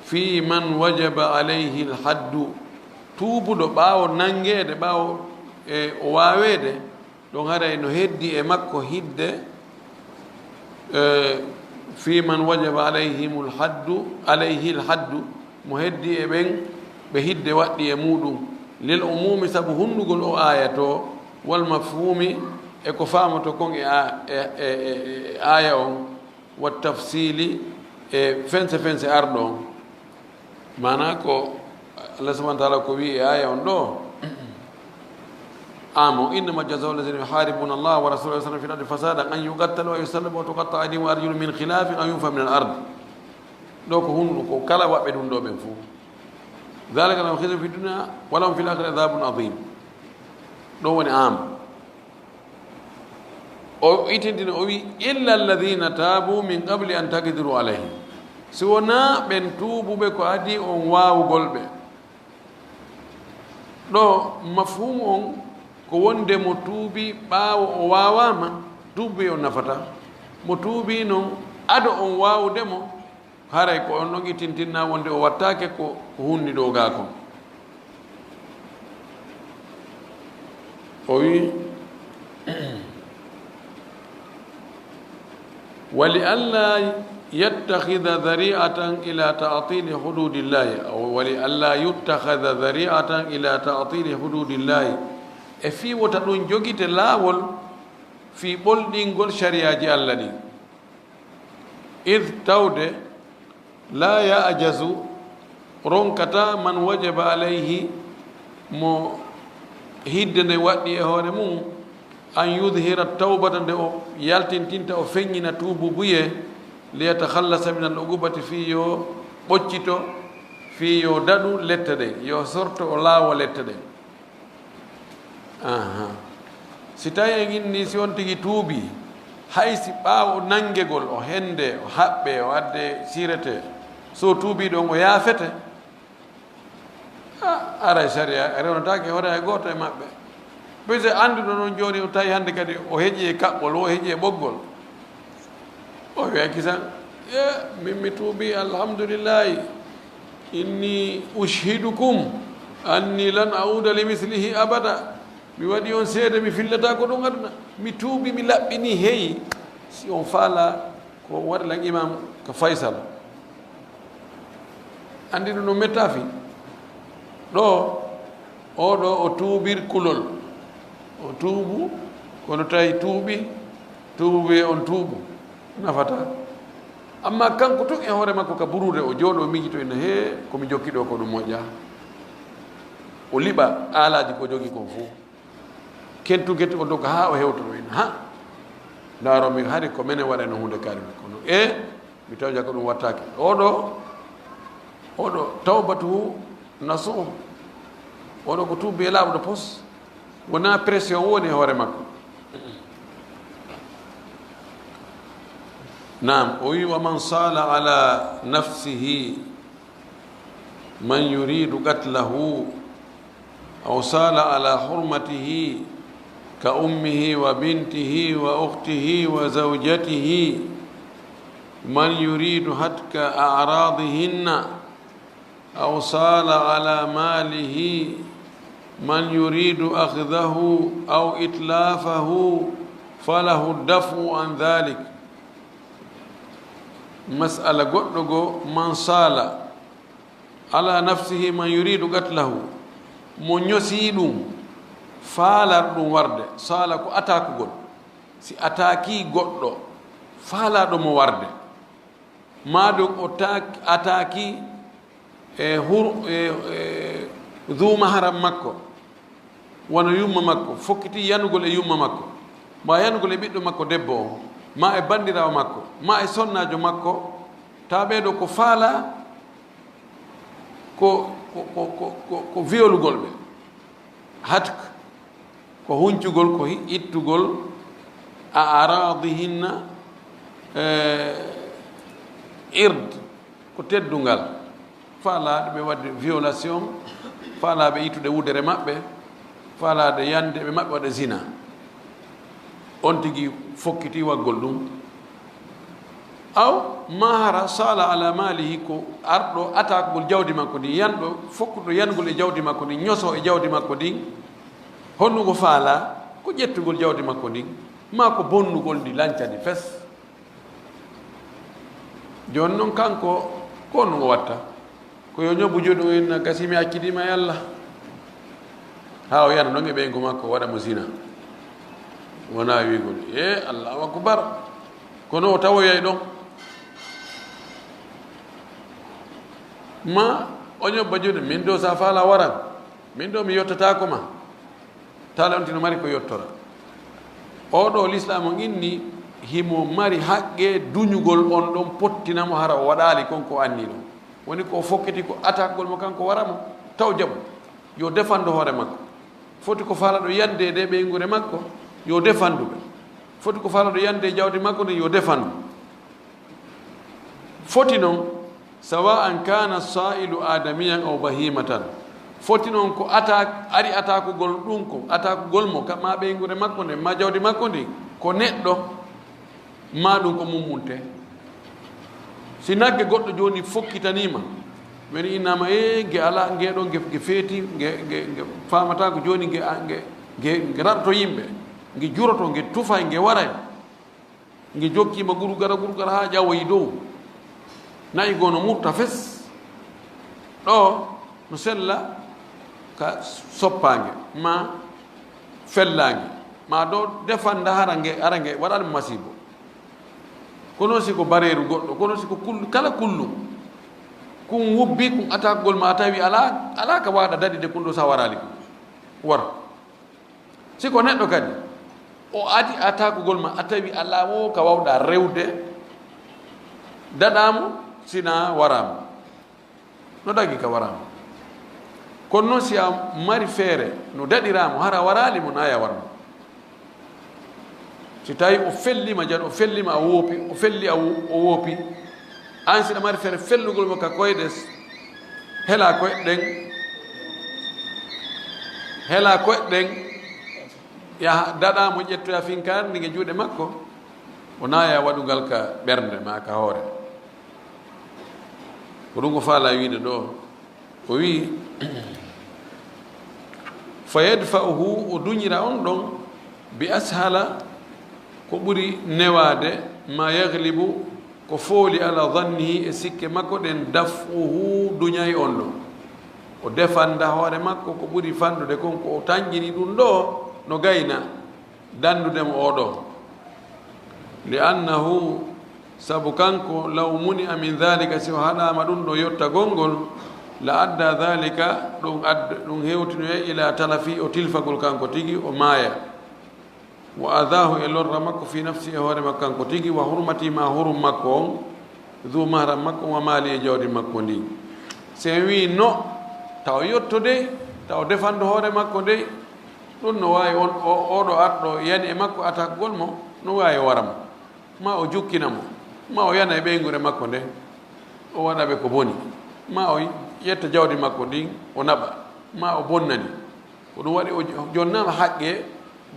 fi man wajaba alayhi al-haddu." Tuubuɗo ɓaawo nanngeede, ɓaawo e o waaweede, ɗon haray no heddi e makko hidde, eh, fi man wajaba alayhimul haddu, alayhil haddu, mo heddi e ɓen ɓe hidde waɗɗi e muuɗum, lil umumi, sabu hunndugol o aaya to, wal mafhumi, e ko faamoto kon e a-, e, e, e, e aaya on, والتفصيل, e fense fense arɗo on. Maana ko Allah subhanahu wa ta'ala ko wi e aya on ɗo, amo, إنما جزاء الذين يحاربون الله ورسوله ويسعون في الأرض فسادا أن يقتلوا أو يصلبوا أو تقطع أيديهم وأرجلهم من خلاف أو ينفوا من الأرض. Ɗo ko hunɗo ko kala waɓɓe ɗum ɗo ɓen fuu. ذلك لهم خزي في الدنيا ولهم في الآخرة عذاب عظيم. Ɗo woni am. O itintini, o wi, إلا الذين تابوا من قبل أن تقدروا عليهم. Si wonaa ɓen tuubuɓe ko adii on waawugol ɓe. Ɗo mafhumu on ko wonde mo tuubi ɓaawo o waawaama, tuubi on nafata. Mo tuubi non ado on waawude mo, haray ko on ɗon itintinna wonde o wattaake ko, ko hunni ɗo gaa kon. O wi, ولئلا يتخذ ذريعة إلى تعطيل حدود الله, أو ولئلا يتخذ ذريعة إلى تعطيل حدود الله, e fii wota ɗum jogite laawol fii ɓolɗingol sariyaaji Allah ɗin. إذ, tawde, لا يعجز, ronkataa, من وجب عليه, mo hidde nden waɗɗii e hoore mum, أن يظهر التوبة, nde o yaltintinta, o feññina tuububuyee, ليتخلص من العقوبة, fii yo ɓoccito, fii yo daɗu lette ɗen, yo sorto o laawo lette ɗen. Aha. Si tawi en inni, si on tigi tuubi, hay si ɓaawo nanngegol, o hende, o haɓɓe, o adde, siretee, so tuubi ɗon, o yaafete. A, aray sariya rewnotaake hoore hay gooto e maɓɓe. Puisque annduɗo noon jooni, o tawi hannde kadi o heƴi e kaɓɓol, o heƴi e ɓoggol. O wiya kisan, e, min mi tuubi, alhamdulillahi. Inni ushhidukum anni lan a'uda li mislihi abada. Mi waɗi on seede, mi fillataa ko ɗum aduna. Mi tuubi, mi laɓɓini, heyi. Si on faala, ko waɗi lan imam ka Faysal. Anndi ɗum no metta fi. Ɗo, oɗo o tuubir kulol. O tuubu, kono tawi tuubi, tuubu wiye on tuubu. Nafata. Amma kanko tun e hoore makko ka burude, o jooɗo miijito ina, "Hee, ko mi jokki ɗo ko ɗum moƴƴa." O liɓa aalaaji ko jogi kon fof. Kentu geti o dogga haa o hewtoto ina, "Ha, ndaaro mi hari ko menen waɗayno huunde kaari mi." Kono e, mi tawja ko ɗum wattaake. Oɗo, oɗo tawbatu nasuh. Oɗo ko tuubi e laaɓuɗo pos. Wonaa pression woni e hoore makko. Naam, o wi, "Wa man sala ala nafsihi man yuridu qatlahu, aw sala ala hurmatihi ka ummihi wa bintihi wa ukhtihi wa zawjatihi man yuridu hatka a'radihinna." أو سال على ماله من يريد أخذه أو إتلافه فله الدفع عن ذلك. Masala goɗɗo goo, من سال على نفسه من يريد قتله, mo ñosi ɗum, faalaa ɗum warde, sala ko atakugol, si ataki goɗɗo, faalaaɗo mo warde, maa ɗum o tak-, ataki e hur-, e, e, duu maharam makko, wano yumma makko, fokkiti yanugol e yumma makko, maa yanugol e ɓiɗɗo makko debbo on, maa e banndiraawo makko, maa e sonnaajo makko, taa ɓee ɗoo ko faalaa ko, ko, ko, ko, ko, ko violugol ɓe. Hatk. Ko huncugol, ko hi-, ittugol a aradihinna, e, ird, ko teddungal. Faalaaɓe waɗde violation, faalaaɓe ittude wudere maɓɓe, faalaade yande ɓe maɓɓe waɗa zina. On tigi fokkiti waggol ɗum. Aw ma hara sala ala malihi, ko arɗo atakugol jawdi makko ndin, yanɗo fokkuɗo yangol e jawdi makko ndin, ñoso e jawdi makko ndin, honno ngo faalaa? Ko ƴettugol jawdi makko ndin, maa ko bonnugol ndi, lanca ndi fes. Jooni noon kanko, ko honno ngo watta? Ko yo ñobu joɗo en, na gasi mi accidiima e Allah. Haa o yana noon e ɓeyngu makko, waɗa mo zina. Wonaa wiigol, "E, Allahu akbar." Kono o tawoyay ɗon. Ma o ñobba juuɗe, min ɗo sa faala waran, min ɗo mi yottataako ma. Taala on tino mari ko yottora. Oɗo lislaam on inni himo mari haqqe duñugol on ɗon pottina mo hara o waɗaali kon ko anni ɗon. Woni ko o fokkiti ko atakgol mo kanko wara mo taw jaɓu. Yo defandu hoore makko. Foti ko faalaɗo yande e ɓeynguure makko, yo defandu ɓe. Foti ko faalaɗo yande e jawdi makko ndin, yo defandu. Foti non, sawa an kana sa'ilu adamiyan aw bahimatan. Foti non ko ata, ari atakugol ɗum ko, atakugol mo, ka ma ɓeynguure makko nden, ma jawdi makko ndin, ko neɗɗo, ma ɗum ko mummunte. Si nagge goɗɗo jooni fokkitaniima, woni innama, e nge ala, nge ɗo nge, nge feeti, nge, nge, nge faamata ko jooni nge, nge, nge, nge raɗoto yimɓe, nge juroto, nge tufay, nge waray. Nge jokkiima gurgara, gurgara haa ƴawoyi dow. Na'i goo no murta fes. Ɗo no sella ka soppaange, ma fellaange, ma ɗo defanda hara nge, hara nge waɗan masiibo. Kono si ko bareeru goɗɗo, kono si ko kul-, kala kullum, kun wubbi, kun atakgol ma a tawi alaa, alaa ka waaɗa daɗi de kun ɗo sa waraali kun. War. Si ko neɗɗo kadi, o adi atakugol ma, a tawi alaa wo ka wawɗa rewde, daɗaamo, sina waraamo. No dagi ka waraamo. Kono noon si a mari feere, no daɗiraamo, hara waraali mo, na ya warmo. Si tawi o fellima, jan o fellima, a woopi, o felli, a wo-, o woopi. An siɗa mari feere fellugol mo ka koyɗe s-, hela koyɗe ɗen, hela koyɗe ɗen, yaha daɗa mo, ƴettoya finkaare ndi e juuɗe makko, o naaya waɗugal ka ɓernde ma ka hoore. Ko ɗum ko faala wiide ɗo. O wi'i, "Fa yadfa'uhu", o duñira on ɗon, "bi ashala", ko ɓuri newaade, "ma yaglibu", ko fooli, "ala dhannihi", e sikke makko ɗen, "daf'uhu", duñay on ɗon. O defanda hoore makko ko ɓuri fanɗude kon, ko o tanƴini ɗum ɗo, no gayna. Dandude mo oɗo. "Li annahu", sabu kanko, "law muni'a min dhalika", si o haɗaama ɗum ɗo yottagol ngol, "la adda dhalika", ɗum add-, ɗum hewtinoya ila talafi, o tilfagol kanko tigi, o maaya. "Wa adhahu", e lorra makko, "fi nafsi", e hoore makko kanko tigi, "wa hurmati", ma hurum makko on, "dhu mahram makko", "wa mali", e jawdi makko ndin. Si en wii no, taw yotto dey, taw defandu hoore makko dey, ɗum no waawi on, o, oɗo arɗo yani e makko atakgol mo, no waawi wara mo, ma o jukkina mo, ma o yana e ɓeynguure makko nden, o waɗa ɓe ko boni, ma o ƴetta jawdi makko ndin, o naɓa, ma o bonnani. Ko ɗum waɗi o jo-, jonnaama haqqe,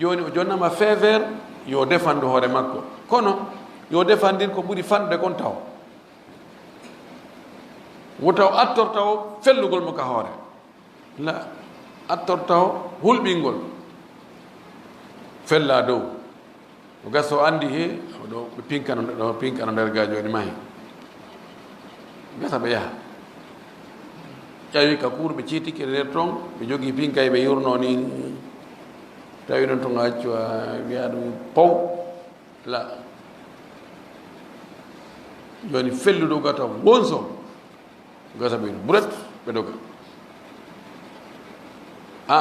jooni o jonnaama feefer, yo defandu hoore makko. Kono yo defandir ko ɓuri fanɗude kon taw. Wo taw attorta o fellugol mo ka hoore. La, attorta o hulɓingol. Fella dow. O gasa o anndi he, o ɗo ɓe pinkano, ɗo pinkano nder ga jooni mahi. Gasa ɓe yaha. Ƴawi ka kuur, ɓe ciitike nder ton, ɓe jogii pinkay, ɓe yurno ni. Tawi ɗon ton accu a wiya ɗum pow. La. Jooni felluɗo gata wonso. Gasa ɓe buret, ɓe doga. A,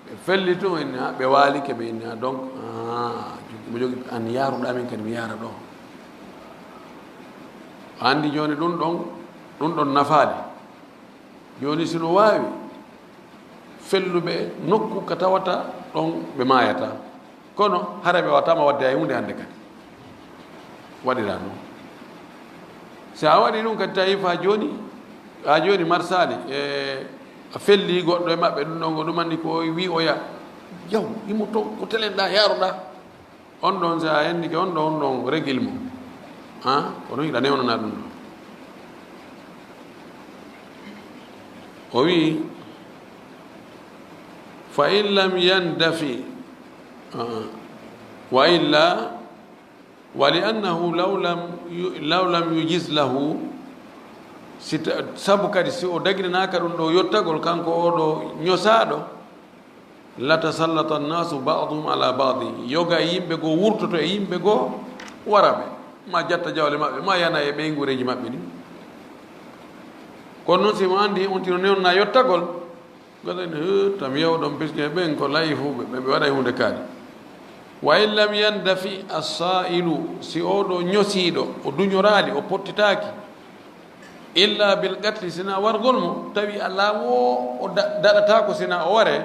ɓe felli tun, en, a, ɓe waalike, ɓe inni, a, donc, a, mo jogi, an yaaruɗa min kadi mi yaara ɗo. A anndi jooni ɗum ɗon, ɗum ɗon nafaali. Jooni si no waawi, felluɓe nokku ka tawata ɗon ɓe maayata. Kono hara ɓe wawatama wadde hay huunde hannde kadi. Waɗira noon. Si a waɗi ɗum kadi tawi fa jooni, haa jooni marsaali, e a felli goɗɗo e maɓɓe ɗum ɗon, ko ɗum anndi ko wi oya, yaw, imo to, ko telenɗa, yaaruɗa. On ɗon, si a hendike on ɗon, on ɗon regil mo. Ha? Kono hiɗa newnana ɗum ɗon. O wi, "Fa in lam yandafi", ah, "wa illa, wa li annahu law lam yu-, law lam yujiz lahu", si ta-, sabu kadi si o daginanaaka ɗum ɗo yottagol, kanko oɗo ñosaaɗo, "latasallata annaasu ba'duhum ala ba'di", yoga e yimɓe goo wurtoto e yimɓe goo, wara ɓe, ma jatta jawle maɓɓe, ma yana e ɓeynguureeji maɓɓe ɗin. Kono noon, si mo anndi on tino newna yottagol, gadani, "He, tam yaw ɗon, piske ɓen ko layifuɓe, ɓe, ɓe waɗay huunde kaari." Wa in lam yandafi as-sa'ilu, si oo ɗoo ñosiiɗo, o duñoraali, o pottitaaki, illa bil qatli, sina wargol mo, tawi alaa wo o da-, daɗataako sina o waree,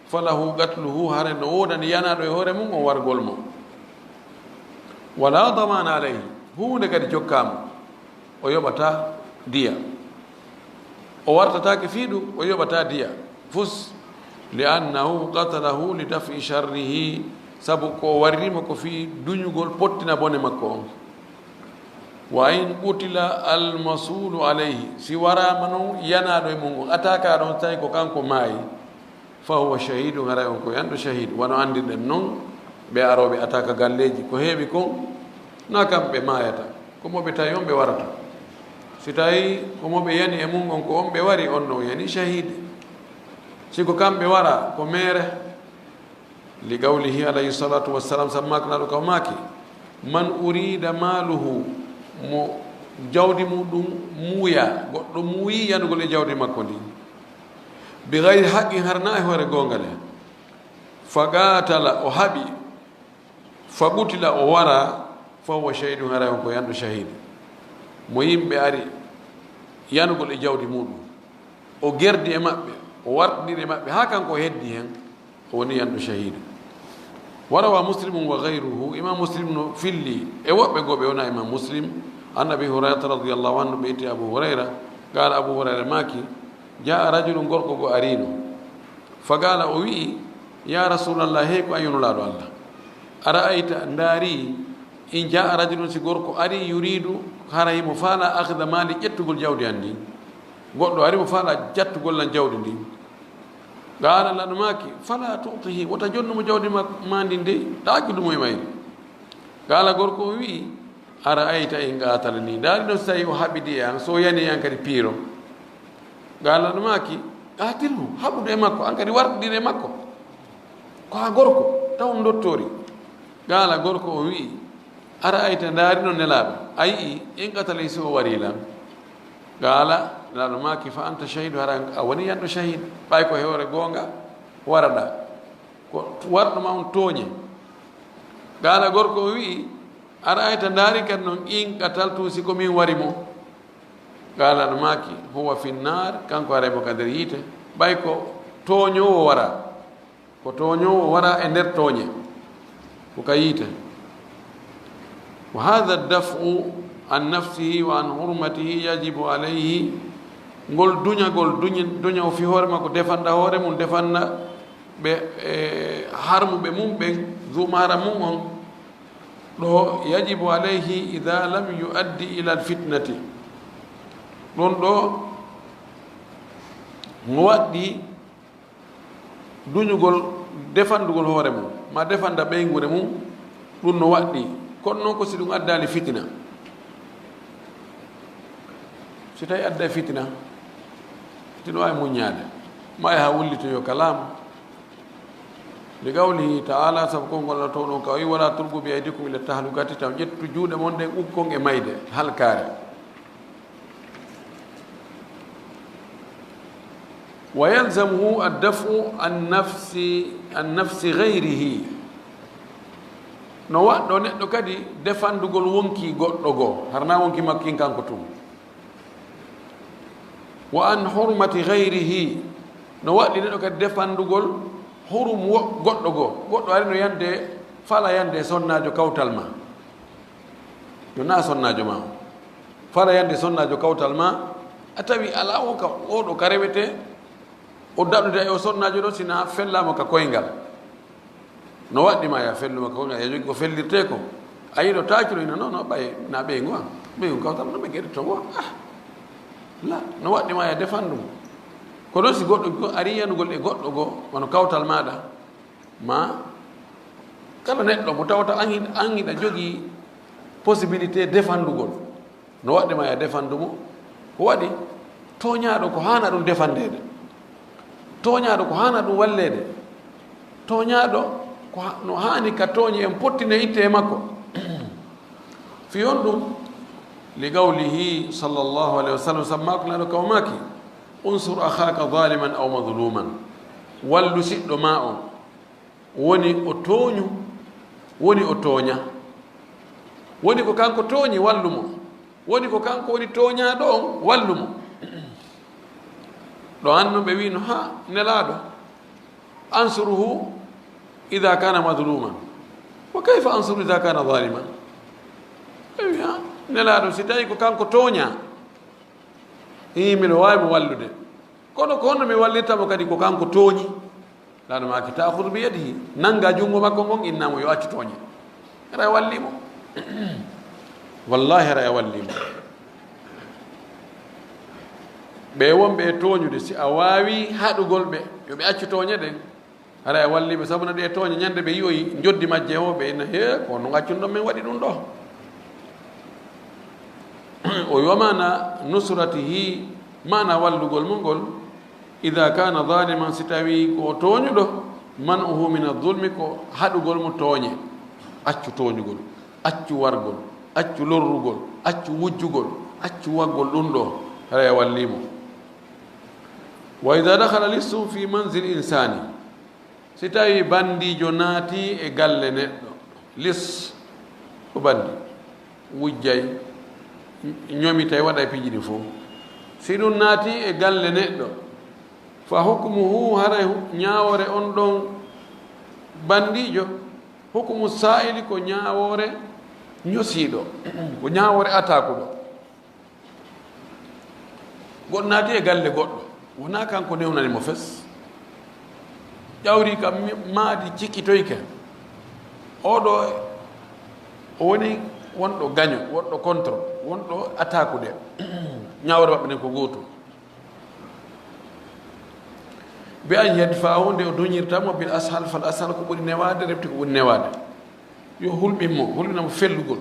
falahu qatluhu, hare no woodani yanaaɗo e hoore mum on wargol mo. Wala damana alayhi, huunde kadi jokkaa mo, o yoɓataa diya. O wartataake fii ɗum, o yoɓataa diya. Fus, li annahu qatalahu li daf'i sharrihi, sabu ko o warri mo ko fii duñugol pottina bone makko on. Wa in qutila al mas'ulu alayhi, si waraama non yanaaɗo e mum on, attaquaaɗo on, tawi ko kanko maayi, fa huwa shahidun, haray on ko yanɗo shahid. Wano anndirɗen non, ɓe arooɓe attaque galleeji, ko heewi kon, na kamɓe maayata, ko mo ɓe tawi on ɓe warata. Si tawi ko mo ɓe yani e mum on, ko on ɓe wari, on non yani shahid. Si ko kamɓe wara, ko meere. Li qawlihi alayhi salatu wassalam, sabu maaka naɗo ka o maaki, "Man urida maluhu," mo jawdi muɗum muuya, goɗɗo muuyi yanugol e jawdi makko ndi, "bi gayri haqqin," harna e hoore goonga le, "fa qatala," o haɓi, "fa qutila," o wara, "fa huwa shahidun," haray on ko yanɗo shahid. Mo yimɓe ari yanugol e jawdi muɗum, o gerdi e maɓɓe, o wartindiri e maɓɓe, haa kanko o heddi hen, o woni yanɗo shahidu. Wa rawa Muslimun wa ghayruhu, Imam Muslim no filli, e woɓɓe goo ɓe wona Imam Muslim, an Abi Hurayrata radiyallahu anhu, ɓe itti Abu Hurayra, qaala, Abu Hurayra maaki, jaa rajulun, gorko goo ariino, fa qaala, o wi'i, ya Rasulallah, hey ko an yo Nulaaɗo Allah, ara'ayta, ndaari, in jaa rajulun, si gorko ari, yuridu, hara himo faala, akhda mali, ƴettugol jawdi an ndin. Goɗɗo ari mo faala jattugol lan jawdi ndin. Qaala, Nulaaɗo maaki, fala tu'tihi, wota jonnu mo jawdi ma, ma ndin dey, ɗaaju ɗum e mayri. Qaala, gorko o wi'i, ara'ayta in qatalani, ndaari no si tawi o haɓidi e an, so o yani e an kadi piiro. Qaala, Nulaaɗo maaki, qatilhu, haɓudu e makko, an kadi wartidire e makko. Ko haa gorko, taw on ndottori. Qaala, gorko o wi'i, ara'ayta, ndaari non Nelaaɗo, a yi'i, in qatalani, si o warii lan. Qaala, Nelaaɗo maaki, fa anta shahidu, hara a woni yanɗo shahid, ɓay ko e hoore goonga waraɗaa, ko warɗo ma on tooñe. Qaala, gorko o wi'i, ara'ayta, ndaari kadi non, in qataltu, si ko min wari mo. Qaala, Nelaaɗo maaki, huwa fi nnaar, kanko haray mo ka nder yiite, ɓay ko tooñoowo waraa. Ko tooñoowo waraa e nder tooñe, ko ka yiite. Wa haadha daf'u an nafsihi wa an hurmatihi yajibu alayhi, ngol duñagol, duñi-, duña o fii hoore makko, defanda hoore mum, defanda ɓe, e, harmuɓe mum ɓen, zu mahram mum on, ɗo, yajibu alayhi idha lam yu'addi ila al fitnati. Ɗon ɗo, mo waɗɗii duñugol, defandugol hoore mum, ma defanda ɓeynguure mum, ɗum no waɗɗii. Kono noon ko si ɗum addaali fitina. Si tawi adda fitina, fitina waawi muññaade, ma e haa wullitoyo ka laamu. Li qawlihi ta'ala, sabu konngol Allah towɗon ka o wi, "Wala tulqu bi aydikum ila tahlukati," taw ƴettu juuɗe mon ɗen ukkon e mayde, halkaare. Wa yalzamuhu ad-daf'u an nafsi, an nafsi ghayrihi. No waɗɗo neɗɗo kadi defandugol wonkii goɗɗo goo, harnaa wonkii makko kin kanko tun. Wa an hurmati ghayrihi. No waɗɗi neɗɗo kadi defandugol hurum wo-, goɗɗo goo. Goɗɗo ari no yande, fala yande sonnaajo kawtal ma. No naa sonnaajo ma o. Fala yande sonnaajo kawtal ma, a tawi alaa o ka, oo ɗo ka rewetee, o daɗude e o sonnaajo ɗo, sina fellaama ka koyngal. No waɗɗi ma ya felluma ka koyngal, ya jogi ko fellirtee ko. A yiɗo taacuno ina, non, non, ɓay, na ɓeyngu an. Ɓeyngu kawtal no ɓe geɗe to ngo. Ah. La, no waɗɗi ma ya defandu mo. Ko ɗon si goɗɗo go-, ari yanugol e goɗɗo goo, wano kawtal maaɗa, ma kala neɗɗo mo tawata an hin-, an hiɗa jogii possibilité defandugol. No waɗɗi ma ya defandu mo. Ko waɗi? Tooñaaɗo ko haana ɗum defandeede. Tooñaaɗo ko haana ɗum walleede. Tooñaaɗo ko ha-, no haani ka tooñe en pottine itte e makko. Fii on ɗum, Li qawlihi sallallahu alayhi wa sallam, sabu maako Nulaaɗo ka o maaki: "Unsur akhaka zaliman aw mazluman." Wallu siɗɗo ma on, woni o tooñu, woni o tooña. Woni ko kanko tooñi, wallu mo. Woni ko kanko woni tooñaaɗo on, wallu mo. Ɗo hanno ɓe wiino, "Ha, Nelaaɗo, ansuruhu idha kana mazluman. Wa kayfa ansuru idha kana zaliman?" Ɓe wi, "Ha, Nelaaɗo, si tawi ko kanko tooña, ii, miɗo waawi mo wallude. Kono ko honno mi wallirta mo kadi ko kanko tooñi?" Nulaaɗo maaki: "Ta'khudh bi yadihi." Nannga junngo makko ngon, inna mo yo accu tooñe. Hara a walli mo. Wallahi, hara a walli mo. Ɓe wonɓe e tooñude, si a waawi haɗugol ɓe, yo ɓe accu tooñe ɗen, hara a walli ɓe. Sabu na ɗe tooñe, ñande ɓe yi'oyi njoddi majje o, ɓe inna, "He, ko no accun ɗon, min waɗi ɗum ɗo." O wi, "Wa maana nusratihi," maana wallugol mo ngol, "idha kana zaliman," si tawi ko o tooñuɗo, "man'uhu min az-zulmi," ko haɗugol mo tooñe. Accu tooñugol, accu wargol, accu lorrugol, accu wujjugol, accu waggol ɗum ɗo, hara a walli mo. "Wa idha dakhala lissun fi manzil insani," si tawi banndiijo naati e galle neɗɗo, lis ko banndi, wujjay, ñomitay, waɗay piiji ɗi fof. Si ɗum naati e galle neɗɗo, fa hukmuhu, haray hu-, ñaawoore on ɗon banndiijo, hukmu saa'ili, ko ñaawoore ñosiiɗo, ko ñaawoore ataakuɗo. Goɗɗo naati e galle goɗɗo, wonaa kanko newnani mo fes. Ƴawri ka mi-, maadi cikkitoyke. Oo ɗo o woni wonɗo gaño, wonɗo contre, wonɗo attaque de. Ñaawre maɓɓe nden ko gootum. Bi an yadfa'ahu, nde o duñirta mo, bil ashal fal ashal, ko ɓuri newaade, refti ko ɓuri newaade. Yo hulɓin mo, hulɓina mo fellugol.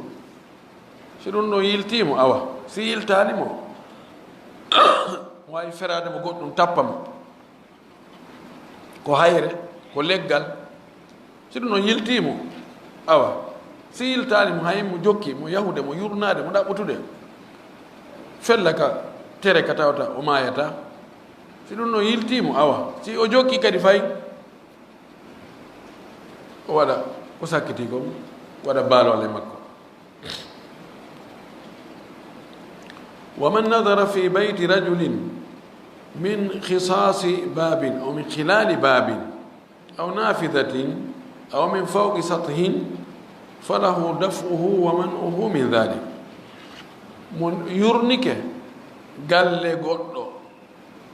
Si ɗum ɗon yiltii mo, awa. Si yiltaani mo, waawi feraade mo goɗɗum, tappa mo. Ko hayre, ko leggal. Si ɗum ɗon yiltii mo, awa. Si yiltaani mo, hay mo jokki, mo yahude, mo yurnaade, mo ɗaɓɓutude, fella ka tere ka tawata o maayataa. Si ɗum ɗon yiltii mo, awa. Si o jokki kadi fay, o waɗa ko sakkitii kon, waɗa baalol e makko. Wa man nadara fi bayti rajulin min khisaasi baabin aw min khilaali baabin aw naafidatin aw min fawqi sathin falahu daf'uhu wa man'uhu min dhalik. Mo yurnike galle goɗɗo,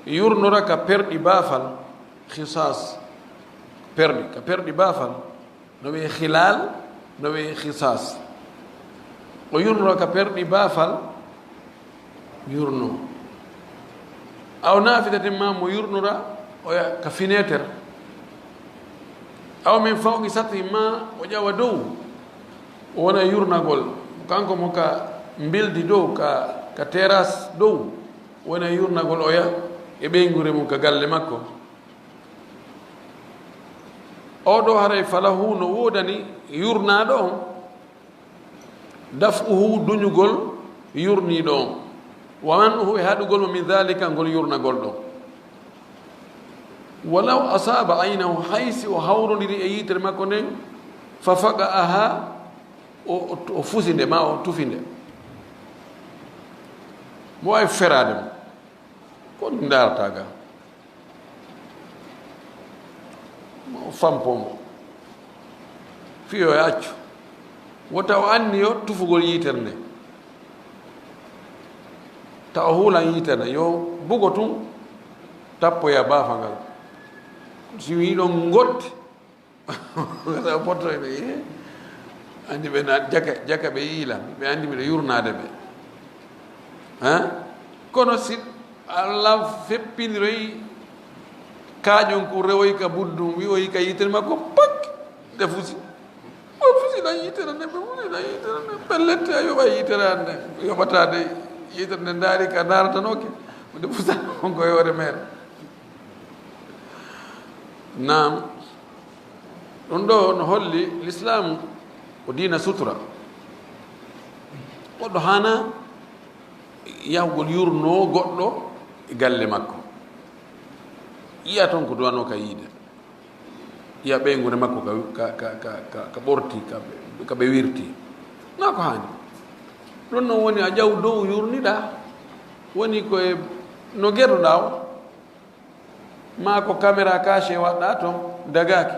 yurnora ka perɗi baafal, khisaas, perɗi, ka perɗi baafal, no wi'ee khilaal, no wi'ee khisaas. O yurnora ka perɗi baafal, yurno. Aw naafidatin, ma mo yurnora, oya ka fenêtre. Aw min fawqi sathin, ma o ƴawa dow, o wona yurnagol. Kanko mo ka mbildi dow, ka, ka terrasse dow, wona yurnagol oya e ɓeynguure mum ka galle makko. Oo ɗo haray falahu, no woodani yurnaaɗo on, daf'uhu, duñugol yurniiɗo on, wa man'uhu, e haɗugol mo, min dhalika, ngol yurnagol ɗon. Walaw asaaba aynahu, hay si o hawrondiri e yitere makko nden, fa faqa'aha, o, o, o fusi nde, ma o tufi nde. Mo waawi feraade mo. Ko ɗum ndaarata ga. Mo fampo mo. Fiyo e accu. Wota o anniyo tufugol yitere nde. Ta o huulan yitere nde. Yo bugo tun tappoya baafa ngal. Si wii ɗon ngotti, wala o potto e ɓe, eh? Anndi ɓe na jaka, jaka ɓe yiila. Ɓe anndi miɗo yurnaade ɓe. Hein? Kono si Allah feppiniroy kaaƴon ko rewoy ka buddum, wi'oy ka yitere makko, pak! Nde fusi. O fusi na yitere nde, ɓe fusi na yitere nde. Pellet, a yoɓa yitere an nde. Yoɓata de yitere nde, ndaari ka ndaaratanooke. Nde fusa on ko yoore mere. Naam. Ɗum ɗo no holli Lislaamu ko diina sutura. Goɗɗo haana yahugol yurno goɗɗo e galle makko. Yiya toon ko duwanoo ka yiide. Yiya ɓeynguure makko ka, ka, ka, ka, ka, ka ɓorti, ka ɓe, ka ɓe wirti. Na ko haani. Ɗum noon woni a ƴaw dow yurniɗaa. Woni ko e no gerduɗaa o. Ma ko caméra cachée waɗɗaa toon, dagaaki.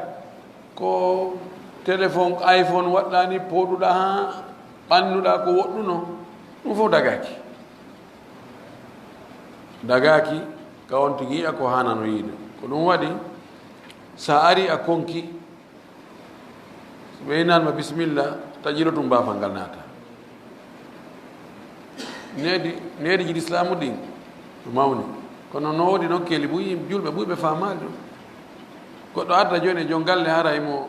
Ko téléphone iPhone waɗɗaa ni, pooɗuɗaa haa ɓannuɗaa ko woɗɗuno. Ɗum fof dagaaki. Dagaaki, ka on tigi yiya ko haanano yiide. Ko ɗum waɗi, so a ari a konki, so ɓe inanma bisimilla, taƴiro ɗum baafal ngal naata. Needi, neediiji lislaamu ɗin, ɗum mawni. Kono no woodi nokkeeli buy, yimɓe julɓe buy ɓe faamaali ɗum. Goɗɗo adda jooni e jon galle hara imo,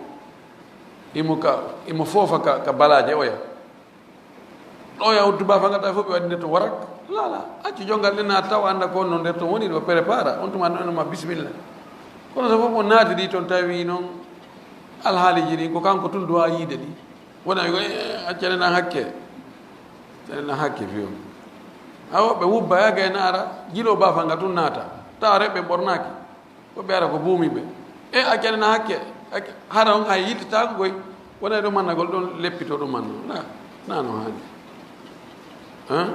imo ka, imo foofa ka, ka balaaje oya. Ɗo ya uddu baafal ngal tawi fof ɓe waɗi nder to warak. Lala, accu jongal ɗen na taw annda ko on non nder to woni ɗo prépara. On tuma no ma bisimilla. Kono so fof on naati ɗi toon tawi noon alhaaliji ɗi ko kanko tun duwa yiide ɗi. Wona ko, eh, accane nan hakke. Accane nan hakke fiyo. A woɓɓe wubba ya gay naara, jilo baafal ngal tun naata. Tawa reɓɓe ɓornaaki. Ko ɓe ara ko buumi ɓe. E accane na hakke, hakke, hara on hay yittitaako koy. Wona e ɗum mannagol ɗon leppito ɗum manno. Na, na no haani. Hein?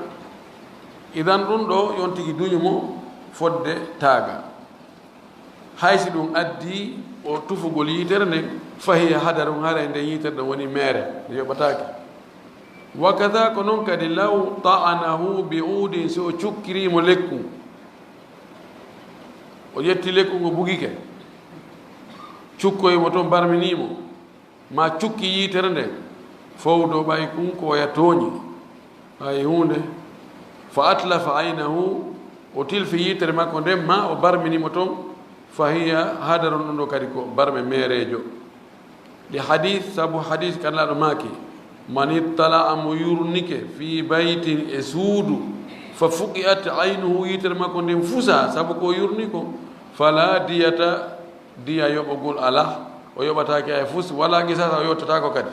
Idan ɗum ɗo yon tigi duñu mo fodde taaga. Hay si ɗum addi o tufugol yitere nden, fahiya hadarun haray nden yitere ɗon woni meere, nde yoɓataake. Wa kada ko non kadi law ta'anahu bi uudin, si o cukkiri mo lekku. O ƴetti lekku ngo bugike. Cukkoyi mo toon barminii mo. Ma cukki yitere nden. Fowdo ɓay kun ko oya tooñi. Hay huunde. Fa atlafa aynahu. O tilfi yitere makko nden ma o barmini mo toon. Fa hiya hadarun ɗum ɗo kadi ko barme meereejo. Li hadis, sabu hadis kan laaɗo maaki, man ittala'a mo yurnike fii baytin e suudu, fa fuqi'at aynuhu yitere makko nden fusa, sabu ko yurni ko, fala diyata, diya yoɓogol alaa, o yoɓataake hay fus, wala qisasa, o yottataako kadi.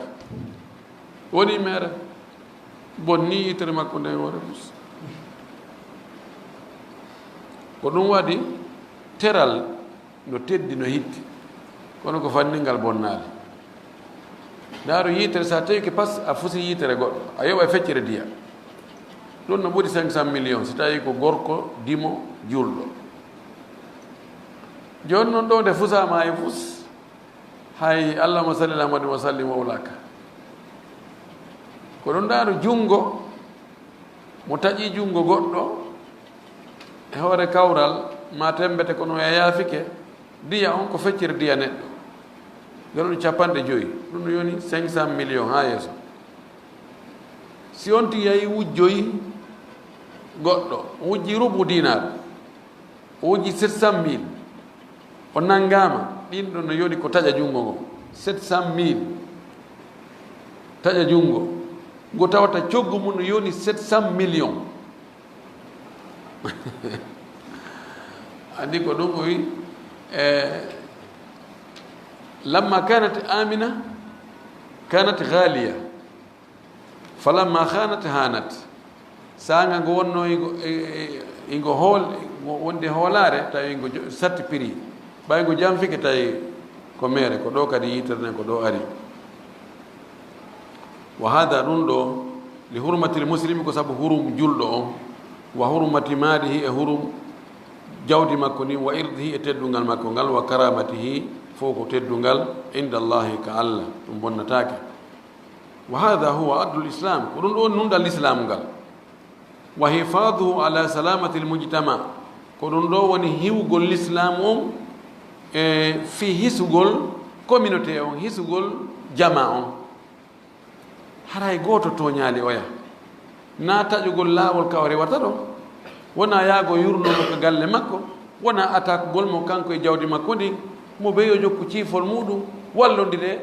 Woni mere, bonni yitere makko nden wore fus. Ko ɗum waɗi teral no teddi no hitti, kono ko fanningal bonnaali. Ndaaru yitere, so a tawi ke pas a fusi yitere goɗɗo, a yoɓa feccere diya. Ɗum no ɓuri cinq cent millions, si tawi ko gorko dimo julɗo. Jooni noon ɗo nde fusaama e fus, hay Allahumma salli ala Muhammad wa sallim wa ulaka. Ko ɗum ndaaru junngo, mo taƴi junngo goɗɗo, e hoore kawral, ma tembete kono a yaafike, diya on ko feccere diya neɗɗo. Ngel woni capanɗe joyi, ɗum no yoni cinq cent millions haa yeeso. Si on tigi yahi wujjoyi goɗɗo, wujji rubu dinar, o wujji sept cent mille, o nanngaama, ɗin ɗon no yoni ko taƴa junngo ngo, sept cent mille taƴa junngo, ngo tawata coggu mum no yoni sept cent millions. Anndi ko ɗum o wi, e, lamma kanat amina, kanat ghaliya, falamma khanat hanat. Saanga ngo wonno ingo, e, e, ingo hool, ngo wonde hoolaare, tawi ingo jo-, satti prix. Ɓay ngo janfike tawi ko mere, ko ɗo kadi yitere nden ko ɗo ari. Wa hada ɗum ɗo, li hurmatil muslimi, ko sabu hurum julɗo on, wa hurmati malihi, e hurum jawdi makko ndin, wa irdihi, e teddungal makko ngal, wa karamatihi, fof ko teddungal, inda Allahi, ka Allah, ɗum bonnataake. Wa hada huwa adlul islam, ko ɗum ɗo woni nunɗal lislamu ngal. Wa hifaduhu ala salamatil mujtama, ko ɗum ɗo woni hiwgol lislamu on, e fii hisugol communauté on, hisugol jama on. Haray gooto tooñaali oya. Na taƴugol laawol ka o rewata ɗo. Wona yaago yurno mo ka galle makko. Wona atakugol mo kanko e jawdi makko ndin. Mo ɓe yo jokku ciifol muɗum, wallondire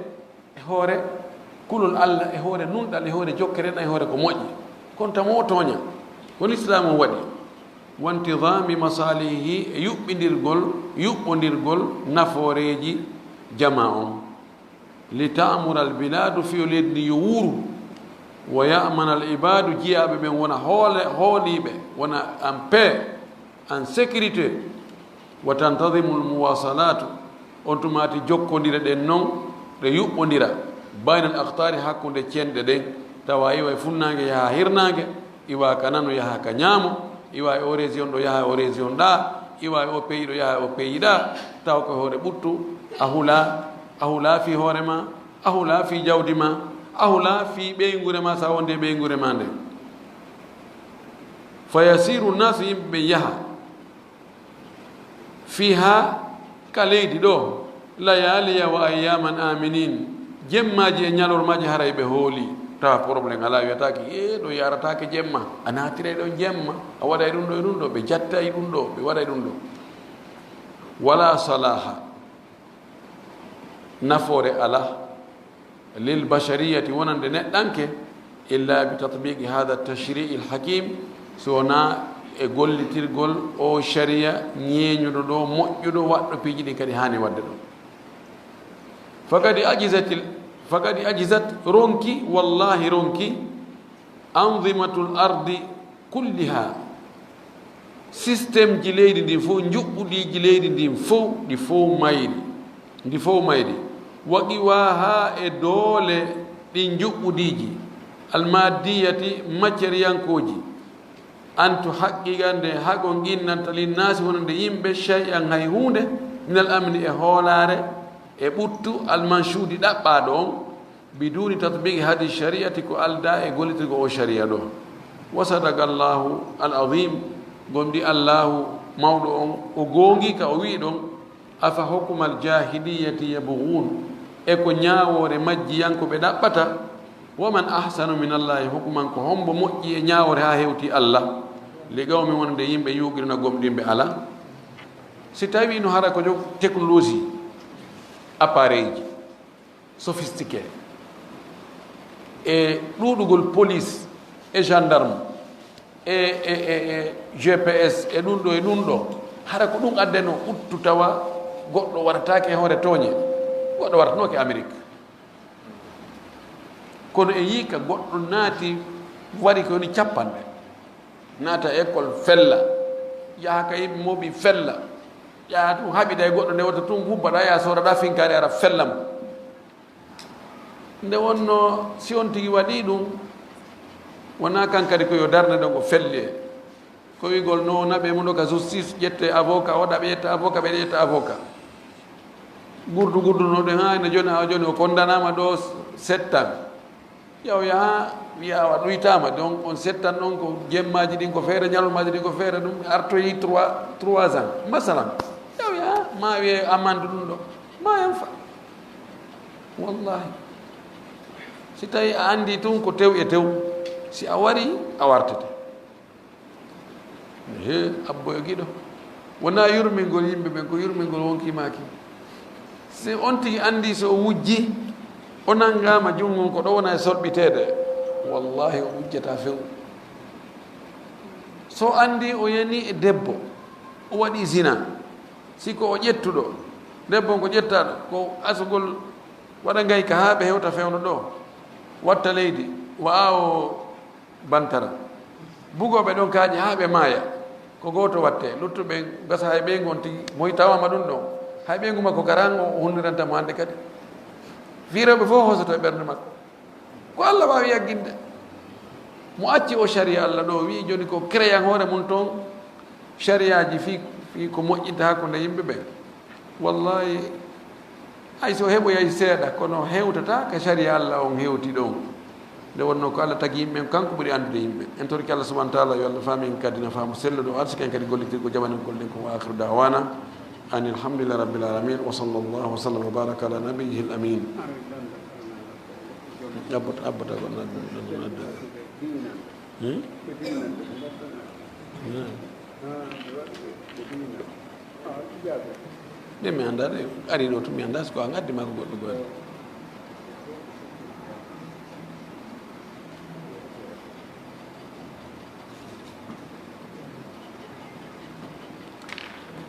e hoore kulol Allah, e hoore nunɗal, e hoore jokkere, e hoore ko moƴƴi. Kono tamo o tooña. Kono Islaamu waɗi. Wantidami masalihi, e yuɓɓindirgol, yuɓɓondirgol nafooreeji jama on. Li ta'mura al biladu, fiyo leydi ndi yo wuuru. Wa ya'mana al ibadu, jiyaaɓe ɓen wona hoole, hooliiɓe, wona en paix, en sécurité. Wa tantadimul muwasalatu, on tuma ti jokkondire ɗen non, ɗe yuɓɓondira, baynal aqtari, hakkunde cenɗe ɗen, tawa iwa e funnaange yaha hirnaange, iwa ka nano yaha ka ñaamo, iwa e o région ɗo yaha e o région ɗa, iwa e o pays ɗo yaha e o pays ɗa, tawa ko hoore ɓuttu, a hula, a hula fii hoore ma, a hula fii jawdi ma, a hula fii ɓeynguure ma, sa wonde e ɓeynguure ma nde. Fa yasiru nasu, yimɓe ɓen yaha, fiha, ka leydi ɗo, layaliya wa ayyaman aminin, jemmaaji e ñalormaaji, haray ɓe hooli, tawa problème alaa, wiyataake, "Ee, ɗo yarataake jemma, a naatiray ɗon jemma, a waɗay ɗum ɗo e ɗum ɗo, ɓe jattay ɗum ɗo, ɓe waɗay ɗum ɗo." Wala salaha, nafoore alaa, lil bashariyati, wonande neɗɗanke, illa bi tatbiqi hada tashri'i al hakim, so wonaa e gollitirgol o shari'a ñeeñuɗo ɗo, moƴƴuɗo, waɗɗo piiji ɗin kadi haani waɗde ɗo. Fakadi ajizatil, fakadi ajizat, ronki, wallahi ronki, anzimatul ardi kulliha, système ji leydi ndin fof, njuɓɓudiiji leydi ndin fof, ɗi fof mayri, ndi fof mayri, wa qiwaha, e doole ɗin njuɓɓudiiji, almaddiyati, maceriyankooji, an tuhaqqiqa, nde hago ginnanta, linnaasi, wonande yimɓe, shay'an, hay huunde, minal amni, e hoolaare, e ɓuttu, almanshuudi, ɗaɓɓaaɗo on, biduni tatbiqi hadi shari'ati, ko aldaa e gollitirgol o shari'a ɗo. Wa sadaqa Allahu al azim, gomɗi Allahu mawɗo on, o goongi ka o wi'i ɗon, afa hukmal jahiliyati yabghun, e ko ñaawoore majjiyankooɓe ɗaɓɓata, wa man ahsanu min Allahi hukman, ko hombo moƴƴi e ñaawoore haa hewti Allah, li qawmin, wonande yimɓe, yuqinuna, gomɗinɓe Allah. Si tawi no hara ko jog technologie, appareil ji, sophistiqué, e ɗuuɗugol police e gendarme e, e, e, e G P S e ɗum ɗo e ɗum ɗo, hara ko ɗum addeno ɓuttu tawa goɗɗo warataake e hoore tooñe, goɗɗo wartanooke Amérique. Kono e yiika goɗɗo naati, wari ko woni capanɗe, naata école fella, yaha ka yimɓe mooɓi fella, yaha tun haɓida e goɗɗo nde wota tun hubbaɗa ya sooraɗa finkaari ara fella mo. Nde wonno, si on tigi waɗi ɗum, wona kan kadi ko yo darne ɗon o felli e ko wi'gol no naɓe mo ɗo ka justice, ƴette avocat, o ɗaɓe ƴetta avocat, ɓe ƴetta avocat. Gurdu gurdunoɗen haa ene jooni, haa jooni o condamnama ɗo sept ans. Yaw yaha, wiya awa ɗuytama, donc on sept ans ɗon ko jemmaji ɗin ko feere, ñalormaji ɗin ko feere, ɗum artoyi trois, trois ans, masalan. Yaw yaha, ma wiye amande ɗum ɗo, ma yanfa. Wallahi. Si tawi a andi tun ko tew e tew, si a wari, a wartete. He, abbo e giɗo. Wona yurmingol yimɓe ɓen, ko yurmingol wonki maaki. Si on tigi andi so o wujji, o nangama junngo ko ɗo wona e solɓiteede, wallahi o wujjata few. So andi o yani e debbo, o waɗi zina, si ko o ƴettuɗo, debbo on ko ƴettaɗo, ko asugol waɗa ngayka haa ɓe hewta fewndo ɗo, watta leydi, wa awo bantara. Bugooɓe ɗon kaaƴe haa ɓe maaya, ko gooto watte, luttuɓe gasa hay ɓeyngu on tigi, moy tawama ɗum ɗon, hay ɓeyngu makko garan o hunniranta mo hannde kadi. Fii rewɓe fof hoosoto e ɓernde makko. Ko Allah waawi yagginde. Mo acci o sharia Allah ɗo, wi'i jooni ko créan hoore mum toon, shariaaji fii, fii ko moƴƴinta hakkunde yimɓe ɓen. Wallahi, hay so heɓoyay seeɗa, kono hewtata ka sharia Allah on hewti ɗon. Nde wonno ko Allah tagi yimɓe, kanko ɓuri anndude yimɓe. En torki Allah subhanahu wa taala yo Allah faamin kadi na faamu selluɗo, arsika en kadi gollitirgo jamanugol ɗen ko. Wa akhiru da'wana anil hamdulillahi rabbil alamin. Wa sallallahu wa sallam wa baraka ala nabiyyihil amin. Abbot-, abbota ko naddu, naddu. Hmm? Hmm. Ɗe mi anndaa ɗe, ari ɗo tun mi anndaa so ko a ngaddi maa ko goɗɗo goɗɗo.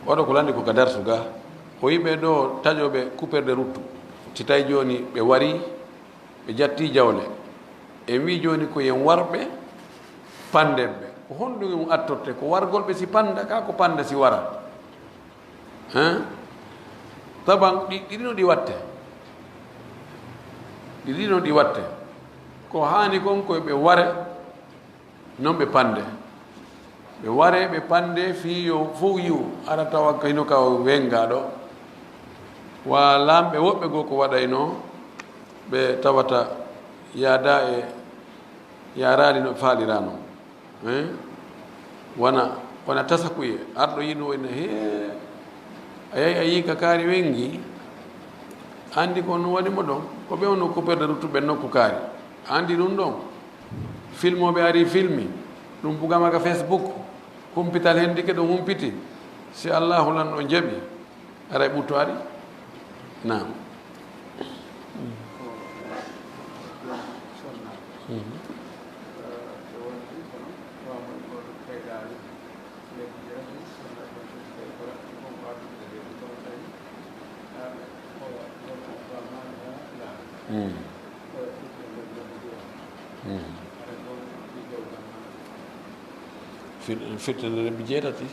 Oɗo ko lanndi ko ka darsu ga. O yiɓe ɗo taƴoɓe coupeur de route. Si tawi jooni ɓe wari, ɓe jatti jawle. En wii jooni ko yen warɓe, panden ɓe. Ko honɗum en attorte? Ko wargol ɓe si panda ka, ko panda si wara? Hein? Taban ɗi, ɗiɗi no ɗi watte. Ɗiɗi no ɗi watte. Ko haani kon ko ɓe ware, non ɓe pande. Ɓe ware, ɓe pande fii yo fow yi'u, ara tawa ko hino ka o wengaaɗo. Wa laamɓe woɓɓe goo ko waɗaynoo, ɓe tawata yaada e, yaaraali no ɓe faaliraano. Hein? Wona, wona tasakuye. Arɗo yiɗu woni, "Hee, a yahi a yii ka kaari wengi? Andi ko no waɗi mo ɗon? Ko ɓe wonno coupeur de route ɓe nokku kaari. Andi ɗum ɗon? Filmooɓe ari filmi. Ɗum bugama ka Facebook. Kumpital hendike ɗum humpiti. Si Allahu lan ɗon jaɓi." Aray ɓuttu ari? Naam. Mhm. Mhm. Mhm. Fit-, fitnande lebbi jeetati.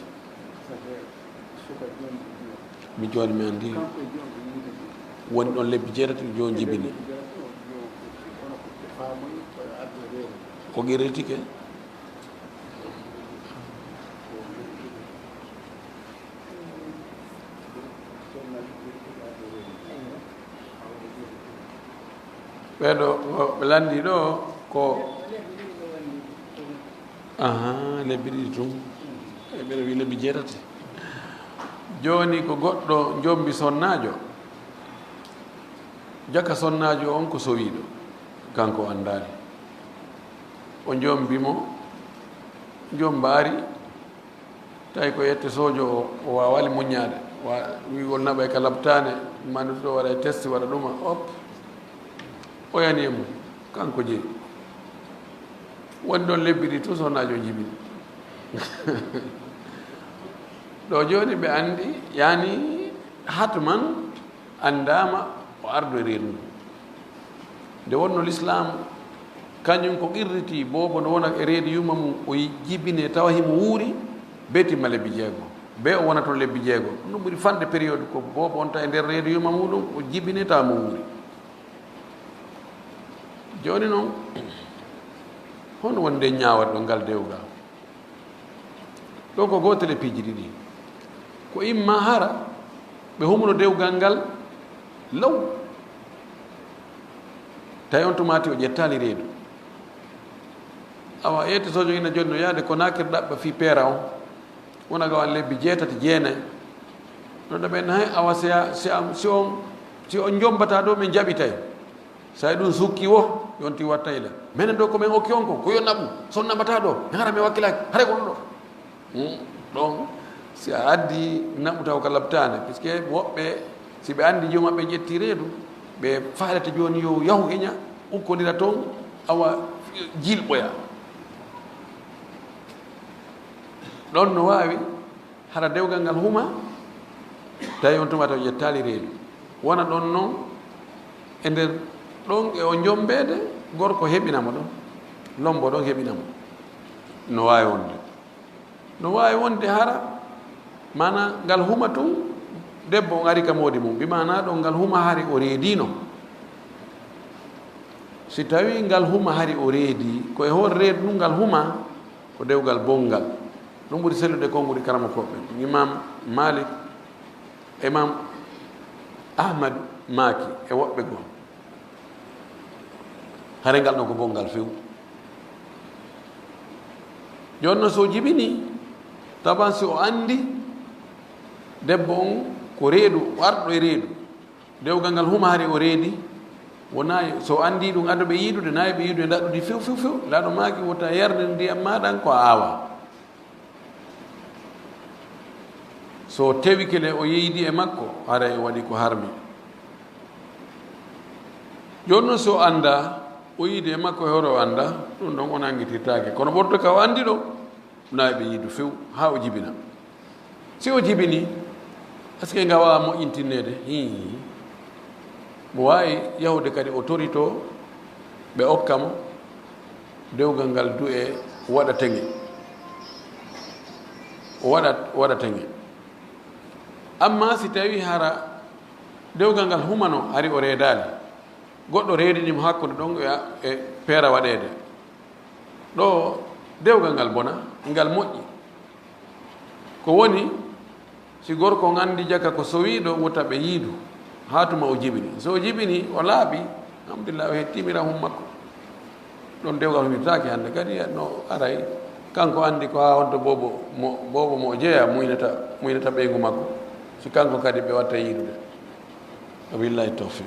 Mi jooni mi anndi. Woni ɗon lebbi jeetati, jooni jibini. O qirritike. Ɓeeɗo, ɓe lanndii ɗo ko, ahan, lebbi ɗiɗi tun. E ɓeɗo wi lebbi jeetati. Jooni ko goɗɗo jombi sonnaajo. Jaka sonnaajo on ko sowiiɗo. Kanko anndaali. O jombi mo, jombaari. Tawi ko yette soojo o, o waawaali muññaade. Wa-, wi'ugol naɓay ka labtaane, mandude ɗo waɗa e testi, waɗa ɗuma, op. O yani e mum, kanko jeyi. Woni ɗon lebbi ɗi tun sonnaajo jibini. Ɗo jooni ɓe anndi, yani hatman anndaama o ardo e reedu ndu. Nde wonno Lislaam, kañum ko qirriti boobo no wona e reedu yumma mum, o jibine tawa himo wuuri, be timma lebbi jeego. Be o wona toon lebbi jeego. Ɗum ɓuri fanɗe période ko boobo on tawa e nder reedu yumma muɗum, o jibine tawa mo wuuri. Jooni noon, hono woni nde ñaawat ɗo ngal dewgal? Ɗo ko gootel e piiji ɗiɗi. Ko imma hara ɓe humuno dewgal ngal law, tawi on tumaati o ƴettaali reedu. Awa, yette soojo ina jonni no yaade ko naakir ɗaɓɓa fii peera on. Wona ga wan lebbi jeetati, jeenay. No ɗo ɓen hay, awa, si a, si a, si on, si on jombataa ɗo, min jaɓitay. Sa e ɗum sukki wo, yonti wattay la. Menen ɗo ko men okki on ko, ko yo naɓu. Son naɓataa ɗo, mi hara mi wakkilaaki. Haray ko ɗum ɗo. Hmm. Ɗon, si a addi naɓu taw ka labtaane, puisque woɓɓe, si ɓe anndi joom maɓɓe ƴetti reedu, ɓe faalete jooni yo yahu e ña, ukkodira toon, awa jilɓoya. Ɗon no waawi hara dewgal ngal huma, tawi on tuma taw ƴettaali reedu. Wona ɗon noon, e nder ɗon e o jombeede, gorko heɓina mo ɗon, lombo ɗon heɓina mo. No waawi wonde. No waawi wonde hara, maanaa ngal huma tun, debbo on ari ka moodi mum, bi maanaa ɗon ngal huma hari o reediino. Si tawii ngal huma hari o reedi, ko e hoore reedu ndun ngal huma, ko dewgal bonngal. Ɗum ɓuri sellude konguɗi karamokooɓe. Imam Malik, Imam Ahmad maaki e woɓɓe goo. Hare ngal ɗon ko bonngal few. Jooni noon, so jibini, taban si o anndi debbo on ko reedu, o arɗo e reedu, dewgal ngal huma hari o reedi, wonaa so anndi ɗum ado ɓe yiidude, naa ɓe yiidude ndaɗɗudi few, few, few, laaɗo maaki wota yarde ndiyam maaɗa ko a aawa. So tewike le o yeydi e makko, haray o waɗi ko harmi. Jooni noon, so anndaa, o yiidi e makko e hoore o anndaa, ɗum ɗon o nanngitirtaake. Kono ɓurɗo ka o anndi ɗo, naa ɓe yiidu few, haa o jibina. Si o jibini, est-ce que nga waawa moƴƴintinneede? Hii. Mo waawi yahude kadi o torito, ɓe okka mo, Dewgal ngal du'e waɗa teŋe. O waɗa, waɗa teŋe. Amma si tawi hara dewgal ngal humano, hari o reedaali, goɗɗo reedini mo hakkunde ɗon e, e peera waɗeede. Ɗo dewgal ngal bona, ngal moƴƴi. Ko woni, si gorko on anndi jaka ko sowiiɗo, wota ɓe yiidu, haa tuma o jibini. So o jibini, o laaɓi, alhamdulillah, o hetti mira hum makko. Ɗon dewgal humitaki hannde kadi no aray. Kanko anndi ko haa honto boobo mo, boobo mo o jeya muynata, muynata ɓeyngu makko. Si kanko kadi ɓe watta yiidude. Wabillahi tawfiq.